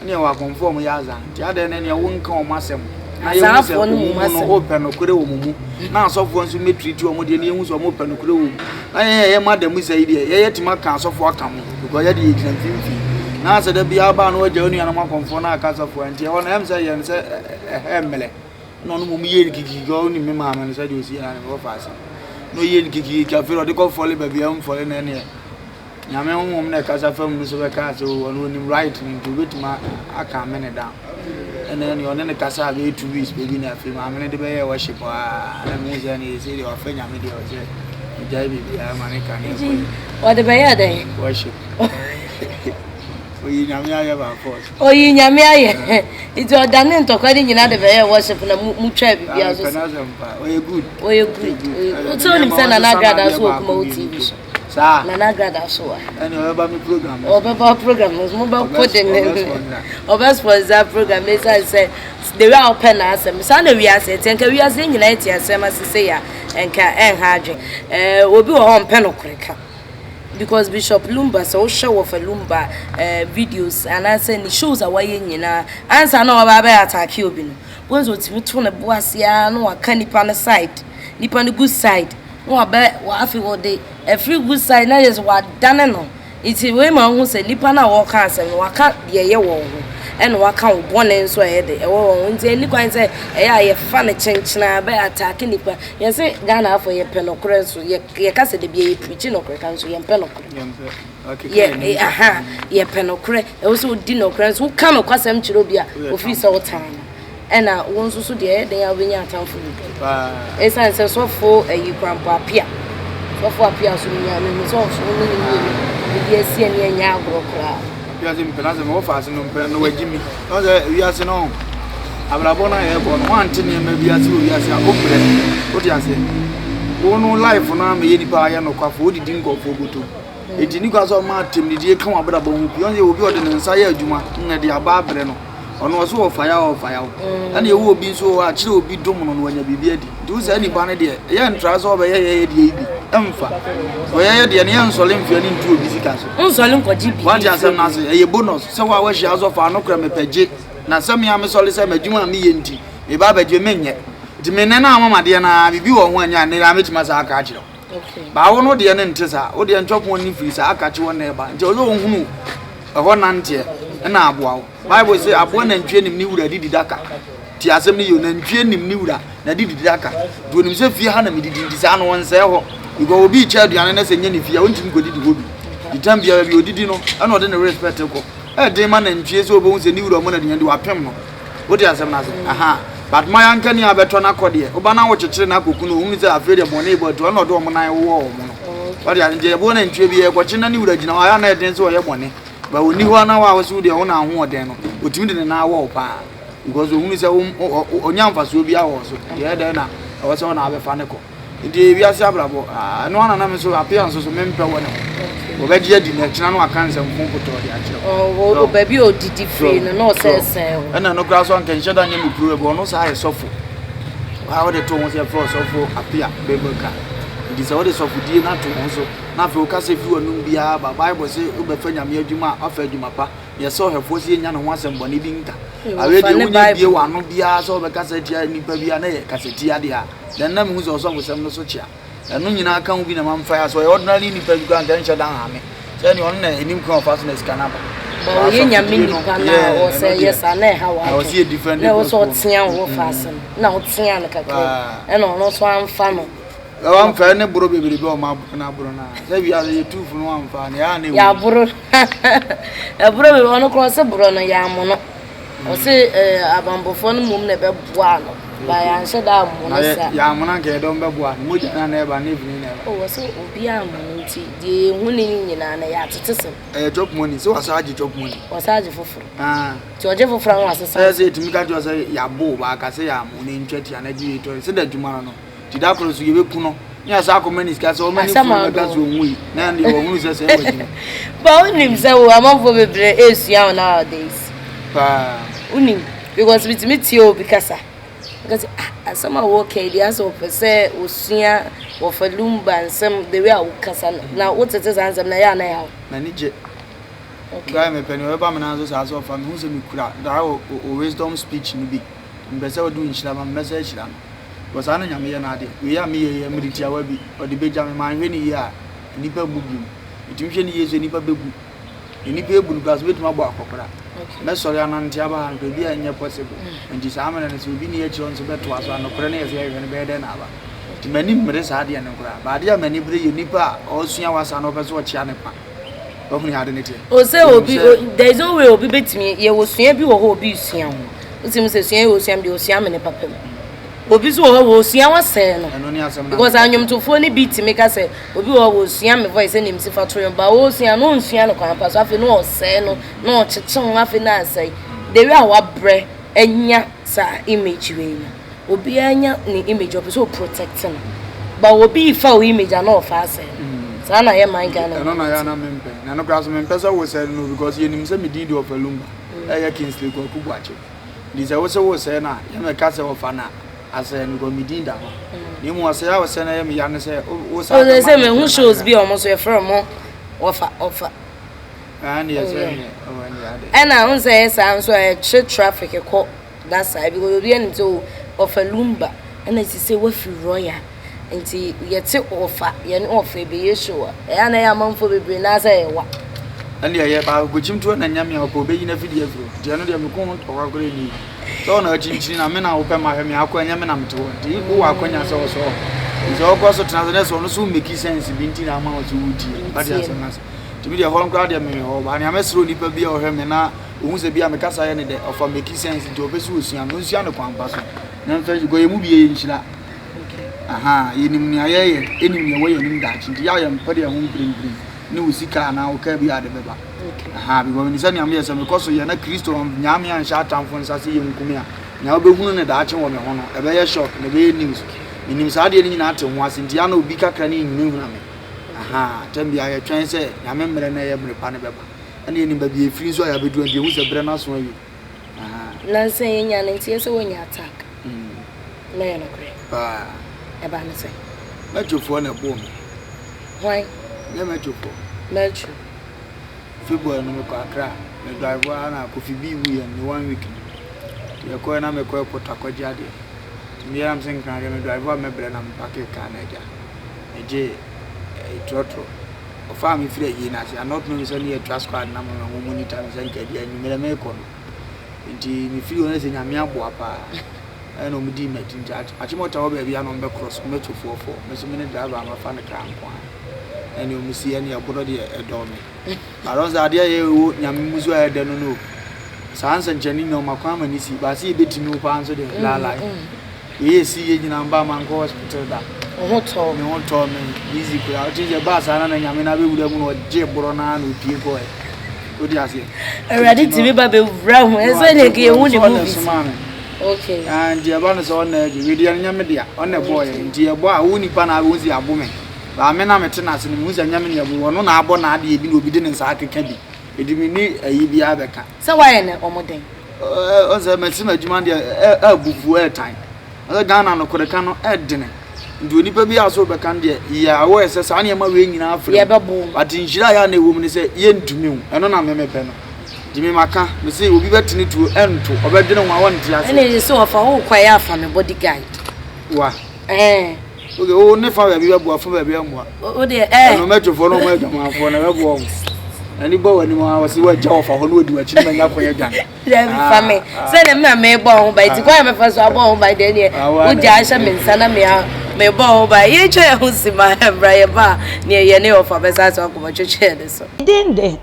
Ɛneɛ wɔ akɔmfoɔ a wɔyɛ azaa. Nti adɛn na ɛneɛ wonka wɔn asɛm na yɛhu sɛ wɔn mu no wopɛ nokorɛ wɔ mo mu. Na asɔfoɔ nso mmɛtiriti wɔn deɛ na yɛhu sɛ wɔpɛ nokorɛ wɔ mu. Na yɛn yɛyɛ madam sɛ yi deɛ yɛyɛ tumi aka asɔfoɔ aka ho because yɛde yɛgyina mfimfini. Na sɛ da biara baa na wagya wo nuanom akɔmfoɔ na aka asɔfoɔ nti ɛhɔ no ɛm sɛ yɛn sɛ ɛhɛ mmerɛ. Na ɔno mmom yɛɛ no kikikiki ɔnim me maame no sɛdeɛ ɔsi yɛ na ne wɔfa ase. Na ɔyɛɛ no kikikiki afei ɔde kɔ fɔle baabi a ɛmfɔle na ɛneɛ Nyame honhom na ɛkasa fa mu no so bɛkaa sɛ oh ɔno onim right no nti obetumi aka me ne down. Ɛna ɛne ɔne ne kasa bɛyɛ 2 weeks pɛ bi na afei maame no de bɛyɛ worship aa na mehu sɛ ɛne ɛsɛ deɛ wafa Nyame deɛ ɔsɛ megyae biribiara ma ne ka ne ɛkɔ yi. Ɔde bɛyɛ dɛn? Worship. Oyi Nyame ayɛ by force. Oyi Nyame ayɛ. Nti ɔdane ntɔkwa no nyinaa de bɛyɛ worship na mu twaa biribiara so. Mepɛ n'asɛm paa. Ɔyɛ good. Ɔyɛ good. Ɔyɛ good. Wonim sɛ Nana Agrada nso wɔ Kumawu TV so. Saa. Nana Agrada so wa. Ɛni ɔbɛba mi program. Ɔbɛba program no so mo bɛ ko de ne ɔbɛ sponsor program ne san sɛ the way a ɔpɛ n'asɛm saa na wiase ɛte nka wiase nyinaa ɛte asɛm ase sɛ ya nka ɛnha adwen ɛɛ obi wɔ hɔ ɔmpɛ nokorɛ ka because Bishop Lumba sɛ wohwɛ wɔfa Lumba ɛɛ videos anaasɛ ne shows a wayɛ nyinaa ansa na ɔba abɛyɛ atake obi no wɔn nso otumi to ne bo ase ara na waka nipa no side nipa no good side. Na wabɛ wɔ afei wɔde afiri good side na yɛ sɛ wadane no nti wei ma wohu sɛ nipa no a wɔka asɛm no waka deɛ ɛyɛ wɔn ho ɛna waka wo bɔne nso a ɛyɛ de ɛwɔ wɔn ho nti ɛni kwan sɛ ɛyɛ a yɛfa no kyenkyena bɛ ataake nipa yɛse Ghana afɔ yɛpɛ nɔkorɛ nso yɛ yɛka sɛ dabi yɛ pirikyi nɔkorɛ ka nso yɛmpɛ nɔkorɛ yɛ aha yɛpɛ nɔkorɛ ɛwɔ sɛ wodi nɔkorɛ nso woka nɔkwasɛm kyerɛ obi a ofiri sɛ wotan no. Ɛna wo nso so deɛ ɛyɛ den a wobɛnya atamfo bebree. Ɛsiane sɛ sɔfo ayi korampo apia. Sɔfo apia so menya mehu sɛ ɔso ne ne mmienu ebi asi ani ɛnyɛ agorɔ koraa. Apia sɛ mpena sɛ mewɔ faase no mpena no wagyi mi. Ɔn sɛ wiase no abrabɔ no a yɛbɔ no wante nneɛma bi ase wɔ wiase a wobrɛ wote aseɛ. Wo no life no ama yɛ nipa ayɛ nokwafo wodidi nkurɔfoɔ bɔtɔ mu. Enti ni kwa sɛ ɔma atɛmdidie ka w'abrabɔ ho pii. Ɔn sɛ obi ɔde ne nsa yɛ adwuma na ɛde aba abrɛ no. Ɔno ɔso wɔ fire wɔ fire wo. Ɛna ɛwɔ obi nso wɔ hɔ a kyerɛ obi dom no na wanya biribi adi. Nti wo saa nipa no deɛ ɛyɛ ntra sɛ ɔbɛyɛ yɛyɛ deɛ yi bi. Ɛmfa. Ɔyɛyɛ deɛ no yɛ nsɔle mfeɛ no ntu obi sika so. Nsɔle nkɔgye biribi. Wate asɛm no ase ɛyɛ bonus sɛ wo a wahyia asɔfo ano korɛ mepɛ gye. Na sɛ me a mesɔle sɛ m'adwuma a meyɛ nti meba abɛgye menyɛ. Nti me nnɛ no a mama deɛ no ara biribi wɔ ho a ɛnyɛ a nnɛ yi ara mɛtumi asa aka akyerɛ wo. Baa wo no deɛ no nte saa. Wo deɛ ntwɔpɔn no firi saa akakye hɔ na ɛba. Nti ɔsɛ ɔhunu ɛhɔ nanteɛ ɛna aboa wo. Bible se aboa nantwie nim ne wura didi daka. Ti asɛm no yio, nantwie nim ne wura na didi daka. Nti onim sɛ fie ha na medidi nti saa no ɔnsɛe hɔ. Because obi rekyɛ aduane na sɛ nyɛ ne fie a ɔntumi nkɔdidi hɔ bi. Nti tam biara bi odidi no ɛna ɔde ne respect kɔ. Ɛden ma nantwie sɛ ɔbɛhu sɛ ne wura ɔma no aduane di wapem no. Wote asɛm no ase? Aha. But ma yankani a bɛtɔ no akɔ deɛ, woba na wokyekyere no akɔku no, ohunu sɛ afei deɛ bɔne rebɔ atu, ɔno na ɔde wɔn nan wowɔ wɔn no. Wote ase? Nti yɛboɔ nantwie bi, yɛkɔkye na ne wura gyina hɔ a, ɛyɛ a na ɛden sɛ ɔyɛ bɔne. But ɔnni hɔ a na wo a wose wo deɛ wo na ahoɔden no, ɔtumi de ne nan wɔ wo paa. Because ohunu sɛ wo, ɔnya mfasoɔ biara wɔ wo so. Nti ɛyɛ dɛn na ɛwɔ sɛ wo na abɛfa no kɔ. Nti wiase abrabɔ, ɛno ara na na me nso apea nso so mempɛ wɔ ne ho. Wɔbɛgye adi na ɛkyena no aka nsɛmfo pɔtɔɔ de akyerɛ wo. Oh, baabi a ɔdidi firi no na ɔsɛ sɛn ho. Ɛna no koraa so anka nhyɛ da nyɛ me kuro ɛbɔ ɔno saa yɛ sɔfo. Wa wode to ho sɛ ɛfrɛ ɔsɔfo apea bɛbɛka. Nti sɛ wode sɔfodie no ato ho so na afei woka sɛ firi w'anom biara ba Bible se wobɛfa Nyame adwuma a wafa adwuma pa. Yɛsɛ ɔhwɛfoɔ sɛ yɛnya ne ho asɛm bɔne bi nka. Awei deɛ wonya bie w'ano biara sɛ wobɛkasa tia nipa biara na yɛ kasa tia deɛ a, then na mehu sɛ ɔsɔfosɛm no so kyea. Ɛno nyinaa ka ho bi na mamfa yɛ sɛ ɔyɛ ordinary nipa bi koraa nka ɛnhyɛ da nha me. Sɛ ɛne ɔno na ɛnim kwan ɔfa so na sika no aba. Ba ɔyɛ nyame nipa na ɔsɛ yɛ saa na ɛha w'adwene. Na ɛwɔ sɛ ɔtea wo fa asɛm na ɔtea no kakra ɛna ɔno nso amfa no. Sɛ wamfa ɛne boro bebrebe a ɔma aboro no aboro no a sɛ wiase yɛ tuufo no wamfa no yɛ a na ɛwɔ. Yɛaboro ɛboro bebrebe ɔno koraa ɔse borɔ no yɛamono. Ɔse abanbɔfoɔ no mmom na ɛbɛboaa no but yɛanhyɛ da ammo no saa. Na yɛammono anka yɛde wɔn bɛboa no, mogya no a na ɛba no ɛfiri he na ɛba? Oh ɔse obiara ammo no nti deɛ yɛhu ne nyinaa no ɛyɛ atetesɛm. Ɛyɛ chop money, sɛ wasan agye chop money. Wasan agye foforɔ. Ah. Nti ɔgye foforɔ a na wasesa. Sɛ sɛ yɛtumi ka kyerɛ sɛ yɛabo wo ba aka sɛ yɛammo no ntwa tia na gye wei tɔ sɛ da adwuma no no. Nti da koro so yɛbɛku no ne yɛasa akɔma ne sika sɛ ɔma ne funu bɛka so ɔnwui na ɛno deɛ wɔhunu sɛ sɛ wagyina. But wonim sɛ wo amanfoɔ bebree ɛresua wo nowadays. Paa. Wonim because metumi tie obi kasa. Nka sɛ ah asɛm a wɔka yi deɛ asɛ ɔpɛ sɛ ɔsua wɔfa lumba nsɛm the way a wokasa no na wotete saa nsɛm na ɛyɛ a na ɛha wo. M'ani gye. Okay. Guy mepɛ nea ɔbɛba me nan so saa sɛ ɔfa mehu sɛ mekura daa o wisdom speech no bi. Mepɛ sɛ ɔde wo nhyira ma me mɛsɛ ahyira no. Because saa na Nyame yɛ n'adeɛ. Wei a meyɛ yi, mmere tiawa bi, ɔde bɛgya me. Manhwɛ no yie a, nnipa mmu biom. Metumi hwɛ no yie nso a, nnipa bɛbu. Na nnipa ɛbu no koraa nso, mɛtumi abɔ akɔkora. Mɛsɔre anante aba ha no koraa, ebi a ɛnyɛ possible. Nti saa mmerɛ no, sɛ obi nni akyire a ɔno nso bɛtoa so a, nokorɛ no yɛ sɛ yɛhwehwɛ no, bɛyɛ dɛn na aba? Nti m'ani mmere saa adeɛ no koraa. But adeɛ a m'ani bere yɛ nipa a ɔresua w'asa na ɔpɛ sɛ ɔkyea ne kwa. Wahu nea ade no teɛ? O sɛ obi, there is no way obi bɛtumi, yɛwɔ sua bi wɔ hɔ obi resua ho. Wotim sɛ sua yi osua me deɛ osua me ne papa mu. Obi nso wɔ hɔ wɔsua wasɛe no. Because anwomtofoɔ no bi tumi ka sɛ obi wɔ hɔ wɔsua me voice sɛdeɛ mesi fa to nwom ba wɔsua no ɔnsua no kwan pa so afei na ɔsɛe no na ɔkyekye ho afei na asɛe. The way a wabrɛ anya saa image wei no obiara nya ne image ɔpɛ sɛ ɔprotect no but obi fa wo image a na ɔfa asɛe no. Saa na yɛ man Ghana. Ɛno na yɛ na mempɛ. Na ɛno koraa so mempɛ sɛ wosɛe no because yɛnim sɛ me din de Ɔfa Lumba. Ɛyɛ Kingsley Kwaku Boakye. Nti sɛ wose wosɛe no a, yɛ mɛka sɛ ɔfa na asɛe no because me din da hɔ. Na mmom ɔsɛe a ɔsɛe no ɛyɛ me ya ne sɛ wo saa bɛma sɛ mehu shows bi a ɔmo so yɛfrɛ ɔmo wɔfa ɔfa. Ɛne ɛsɛ ɛne ɛwɔ ɛne ade. Ɛna ho sɛ ɛyɛ saa nso a ɛkyerɛ traffic kɔ that side because obi anim sɛ o ɔfa Lumba ɛna sisi wafi Royal. Nti yɛte ɔfa, yɛne ɔfa ɛbɛyɛ show a, ɛyɛ a na ɛyɛ amanfoɔ bebree naa sɛ ɛyɛ wa. Ɛnde ɛyɛ paa, kokyimtoɔ na nyame a ɔpɛ ɔbɛyi n'afidie afiri hɔ, nti ɛno deɛ meko ho ntɔkwa koraa nni. Sɛ ɔna akyinkyini na me na wopɛ mahwɛ me akɔ ɛnyɛ me na mete hɔ, nti wowɔ akwanya sɛ ɔsɔ hɔ. Nti sɛ ɔkɔ so tena so na sɛ ɔno so mmeki sense bi nti na ama wo sɛ wotie, wate asɛm no ase. Nti me deɛ ɛhɔ no koraa deɛ mewɔ hɔ, but nea mɛsrɛ onipa bi a ɔhwɛ me na ɔhu sɛ bi a me kasa yɛ ne dɛ, ɔfa mmeki sense nti ɔpɛ sɛ ɔsua no, ɔnsua no kwan pa so na mfa, because yɛn mu bi yɛyɛ nhyira. Ahaa, yɛnim nea yɛreyɛ, yɛnim nea ɛwɔ yɛn anim daakye nti yɛ a yɛmpɛ deɛ ɛho mprempren ne wo sika anaa wo kaa bi a de bɛba. Ahaa, because menim sɛ nea meyɛ sɛ mekɔ so yɛ na Kristo annyaa me anhyɛ atamfo nsa sɛ yɛnku me a, nea wobɛhunu no daakye wɔ me ho no, ɛbɛyɛ shock na ɛbɛyɛ news. Menim saa adeɛ no nyinaa te ho ase nti yɛ a na obi kakra ne nhunahuna me. Ahaa, tɛm biara yɛtwɛn sɛ Nyame mmerɛ no a ɛyɛ mmerɛ pa no bɛba. Ɛna yɛnim baabi a yɛfiri nso a yɛabɛduru nti yɛhu sɛ berɛ no aso awie. Ahaa. Nansa yi yɛnyaa no nti yɛ sɛ woanya attack. Na ɛyɛ nokorɛ? Paa. Ɛbaa ne sɛn? Mɛtwofoɔ na ɛbɔɔ me. Hwan? Nyɛ mɛtwofoɔ. Mɛtwo. February no mekɔ Accra. Me drive ara na Kofi B wuiɛ no ne one week no. Nti yɛkɔɛ na mekɔ airport akɔgye adeɛ. Nti meyɛ na mesɛ nkran deɛ me drive a mɛbrɛ na me parke car no agya. Megyee ɛyi trɔtrɔ. Ɔfaa me firi ayie no ase. I not knowing sɛ ne yɛ squad na mo na wɔn monitor me sɛ nka deɛ anwummerɛ mekɔ no. Nti mefiri hɔ no sɛ Nyame aboa paa. Ɛna ɔmo dii m'akyi nti Achimota hɔ baabi a na ɔmo bɛ cross mɛtofoɔ fɔ me so me ne driver a mafa ne kaa nko ara ɛne ɔmo si ɛne ɛborɔ deɛ ɛdɔɔ me but sɛ adeɛ yɛ ɛwɔ Nyame mu so a ɛdɛ no no saa nsɛnkyerɛnne nyina ɔma kwan ma ne si baase yɛbɛtumi wo paa nso deɛ laalae Wei esi yɛ nyina mba mankɔ hospital da. Wo ho tɔɔ wo? Me ho tɔɔ me easy koraa. Wote sɛ ɛbaa saa na na Nyame no abɛwura mu na ɔgyee borɔ no ara na opie kɔɔɛ. Wote aseɛ? Awurade tumi ba bɛwura ho. Ɛsɛ ne nka yɛhu ne movies. Ɔna somaa me. Okay. Ah, nti ɛba no sɛ ɔna agye. Wei deɛ no nyɛ me dea. Ɔna ɛbɔɔ yɛ. Nti ɛbɔ a wo nipa na abɛhu sɛ yɛabo me. Baa me na mete n'ase no mehu sɛ nyɛ me na ɛbo. Ɔno na abɔ n'adeɛ bi na obi de ne nsa akeka bi. Enti menni ayi biara bɛka. Sɛ woayɛ no ɔmo dɛn? Ɔn sɛ mɛsi m'adwuma deɛ ɛɛbufuo ɛɛtan. Ɔsɛ Ghana nokorɛ ka no ɛɛdene. Nti onipa bi a so bɛka no deɛ yɛ aware sɛ saa nneɛma wei nyinaa firi mu. Yɛbɛbo. But nhyira a yɛ a na ɛwɔ mu ne sɛ yɛntumi wo. Ɛno na me mepɛ no. Nti me maka, mese obi bɛtene tuo ɛnto, ɔbɛdwene ho a ɔnte aseɛ. Ɛna ɛsɛ sɛ wɔfa wo kwan yɛ afa me body guide. Wa. Ɛɛ. Okay, wo ne fa baabi bɛboa, fa baabi ɛmmoa. O deɛ ɛɛ. Ɛno mɛtwofoɔ no ɔmo adwamanfoɔ na ɛbɛboa ɔmo. N'ani bɔ w'anim a ɔse wagya wɔfa hɔ na wadi w'akyi na manya kwan adwane. Dabi fa me sɛdeɛ me na mebɔ ho ban nti kwan a mɛfa so abɔ ho ban deɛ neɛ wogya ahyɛ me nsa na mea mebɔ ho ban. Yɛntwa yɛn ho si ma mbra yɛba a neɛ yɛne ɔfa bɛsan so akɔbɔ twetwe yɛn so. Me din de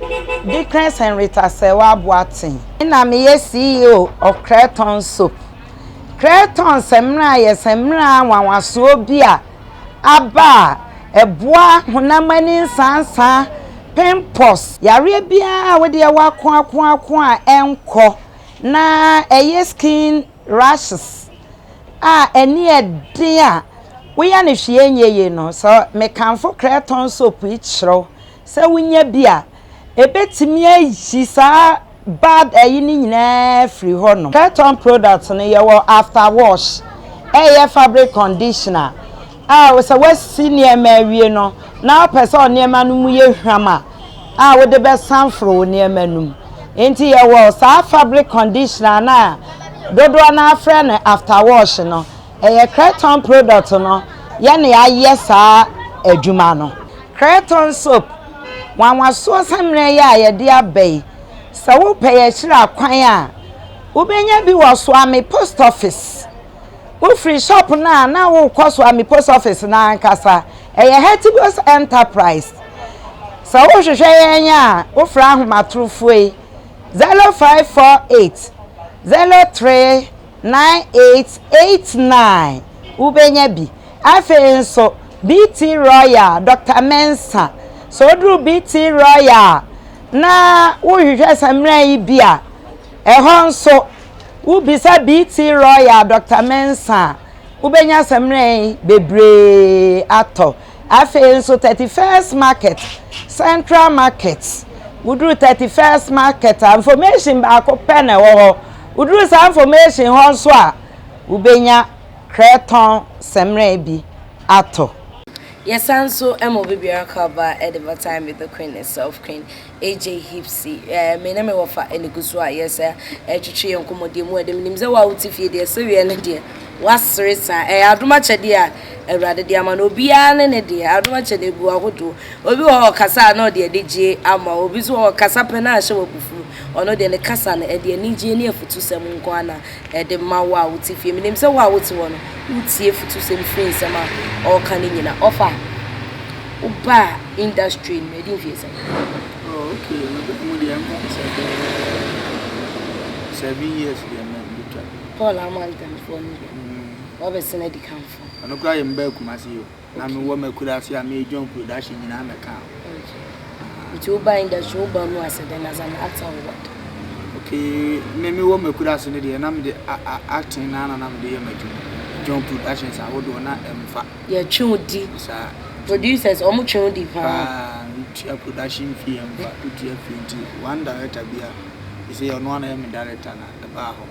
Deaconess Henrietta Serwaa Boateng. Me na meyɛ CEO of Creton Soap. Creton samina yɛ samina nwanwasoɔ bi a aba a ɛboa honam ani nsansa, pimples, yareɛ biara a wodeɛ woakoakoako a ɛnkɔ na ɛyɛ skin rashes a ani yɛ den a woyɛ no hwee ɛnyɛ yie no, sɛ mekamfo Creton soap yi kyerɛ wo sɛ wonya bi a, ɛbɛtumi ayi saa bad ayi no nyinaa afiri hɔ nom. Creton products no yɛwɔ after wash, ɛyɛ fabric conditioner a sɛ woasi nneɛma awie no na wopɛ sɛ nneɛma no mu yɛ hwam a, a wode bɛsanforo wo nneɛma no mu. Nti yɛwɔ saa fabric conditioner no a dodoɔ no ara frɛ no after wash no, ɛyɛ Creton product no yɛne ayɛ saa adwuma no. Creton soap, nwanwasoɔ samina yi a yɛde aba yi, sɛ wopɛ yɛn akyiri akwan a, wobɛnya bi wɔ Suame Post Office. Wofiri shop no a na wokɔ Suame Post Office no ankasa. Ɛyɛ Hetibos Enterprise. Sɛ wohwehwɛ yɛn a, wofrɛ ahomatorofoɔ yi, 0548 03 9889 wobɛnya bi. Afei nso BT Royal, Doctor Mensah, sɛ woduru BT Royal a na wohwehwɛ samina yi bi a, ɛhɔ nso wobisa BT Royal, Doctor Mensah a, wobɛnya samina yi bebree atɔ. Afei nso 31st Market, Central Market, woduru 31st Market a, information baako pɛ na ɛwɔ hɔ. Woduru saa information hɔ nso a, wobɛnya krɛtɔn sɛmmerɛ bi atɔ. Yɛsan nso ma obi biara kɔ aba de ba Time with the Queen itself, Queen AJ Hipsy. Eh, me ne me wɔfa ɛna gu so a yɛsɛ ɛtwetwe yɛn nkɔmmɔdeɛ mu ɛde. Menim sɛ wo a wote fie deɛ, sereɛ no deɛ, woasere saa. Ɛyɛ adom akyɛdeɛ a Awurade de ama no. Obiara ne ne deɛ. Adom akyɛdeɛ gu ahodoɔ. Obi wɔ hɔ ɔkasa a na ɔde anigyeɛ ama wo. Obi nso wɔ hɔ ɔkasa pɛ na ahyɛ wo abufuo. Ɔno deɛ ne kasa no, ɛde anigyeɛ ne afutusɛm nko ara na ɛde ma wo a wote fie. Menim sɛ wo a wote hɔ no, wotie afutusɛm firi nsɛm a ɔreka no nyina. Ɔfa, wobaa industry no mu, ɛdi mfeɛ sɛn? Oh, okay, mebaa mu deɛ mfa no sɛ bɛyɛ 7 years deɛ mɛtwa. Paul Amantamfoɔ no bi, wabɛsene adikanfoɔ. Ɔno koraa yɛ mbaa Kumasi o. Na me wɔ m'akurase a me join production nyinaa mɛ ka ho. Okay. Nti wo ba industry wo ba mu as a dɛn as an actor or what? Okay, me me wɔ m'akurase no deɛ na me de acting na na na me de yɛ m'adwuma. Join productions ahodoɔ na ɛmfa. Yɛ twe wo di. Saa. Producers ɔmo twe wo di paa. Paa, tua production fee ɛmfa, wotua fee nti one director bi a, ɛsɛ ɔno ara na ɛyɛ me director na ɛbaa hɔ.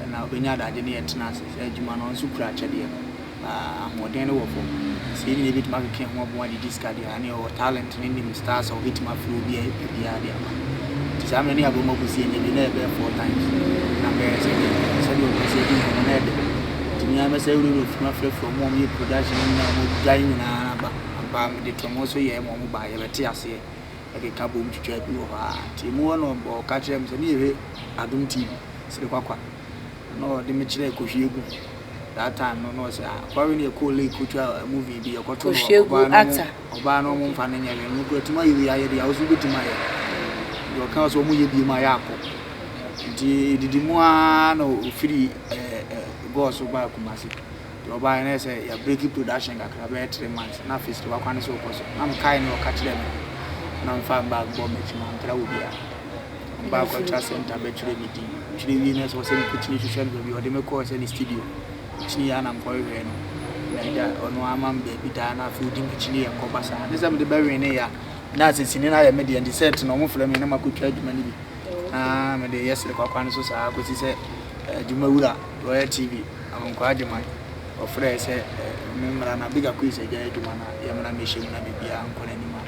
Ɛna ɔbɛnya adagye ne yɛtena ase sɛ adwuma no ɔno nso kura akyɛdeɛ no. Ahoɔden no wɔ fam. Sɛ yɛn nyinaa bɛtumi akeka yɛn ho abom agyegye sika deɛ a, ɛneɛ ɔwɔ talent no nim stars a ɔbɛtumi afrɛ obi a biara de aba. Nti saa mmerɛ no yɛ Abroma Kusi ɛnyɛ bi na ɛbɛyɛ 4 times. Na bɛyɛ sɛdeɛ sɛdeɛ ɔpɛ sɛ ɛdi nkɔmmɔ na ɛdɛ. Nti me ara mɛsɛ wurawura fie afrɛfrɛ ɔmo a wɔyɛ production no nyinaa ɔmo gyae nyinaa aba. Ampa mede to ɔmo so yɛɛ ma ɔmo baa yɛbɛte aseɛ ɛkeka bom twitwa bi wɔ hɔ a. Nti emu hɔ na ɔka kyerɛɛ me sɛ ne yɛhwɛ Adom TV Sere Kwakwa. Na ɔde me kyerɛɛ Kɔhwiegu. That time no na ɔsɛ ah kwawe ne yɛkɔɔ lake kɔtwa movie bi yɛkɔto no Kɔhwiegu ɔbaa no actor. Ɔbaa no ɔmo mfa no nyɛ hwee no kura tumi ayɛ wei ayɛ deɛ awoso wobɛtumi ayɛ nti ɔka sɛ ɔmo yɛ bio mu ayɛ akɔ nti didi mu ara na ofiri ɛɛ gɔɔ so baa Kumasi nti ɔbaa yɛ sɛ yɛ break production kakra bɛyɛ 3 months na afei sɛ wakwan so kɔ so na mekae ne ɔka kyerɛ me na mfa bag bɔ m'akyi ma ntra wɔ biara ɔbaa cultural center bɛtwerɛ me din twerɛ wie no sɛ ɔsɛ mekɔkyini hwehwɛ no baabi ɔde me kɔɔ sɛ ne studio kyini yɛ anam kɔhwehwɛ no na agya ɔno ama me baabi daa na afei ɔdi m'akyi ne yɛkɔba saa ne sɛ mede bɛwee ne yɛ a na sɛ sini no ayɛ me deɛ nti set no ɔmo frɛ me na makɔtwa adwuma no bi na mede yɛ sere kwakwa no so saa kɔsi sɛ adwuma wura Royal TV Amankwaa Agyeman ɔfrɛɛ sɛ me mmara na Big Akwes agya adwuma na yɛmmra mmɛhyɛ mu na biribiara nkɔ n'anim a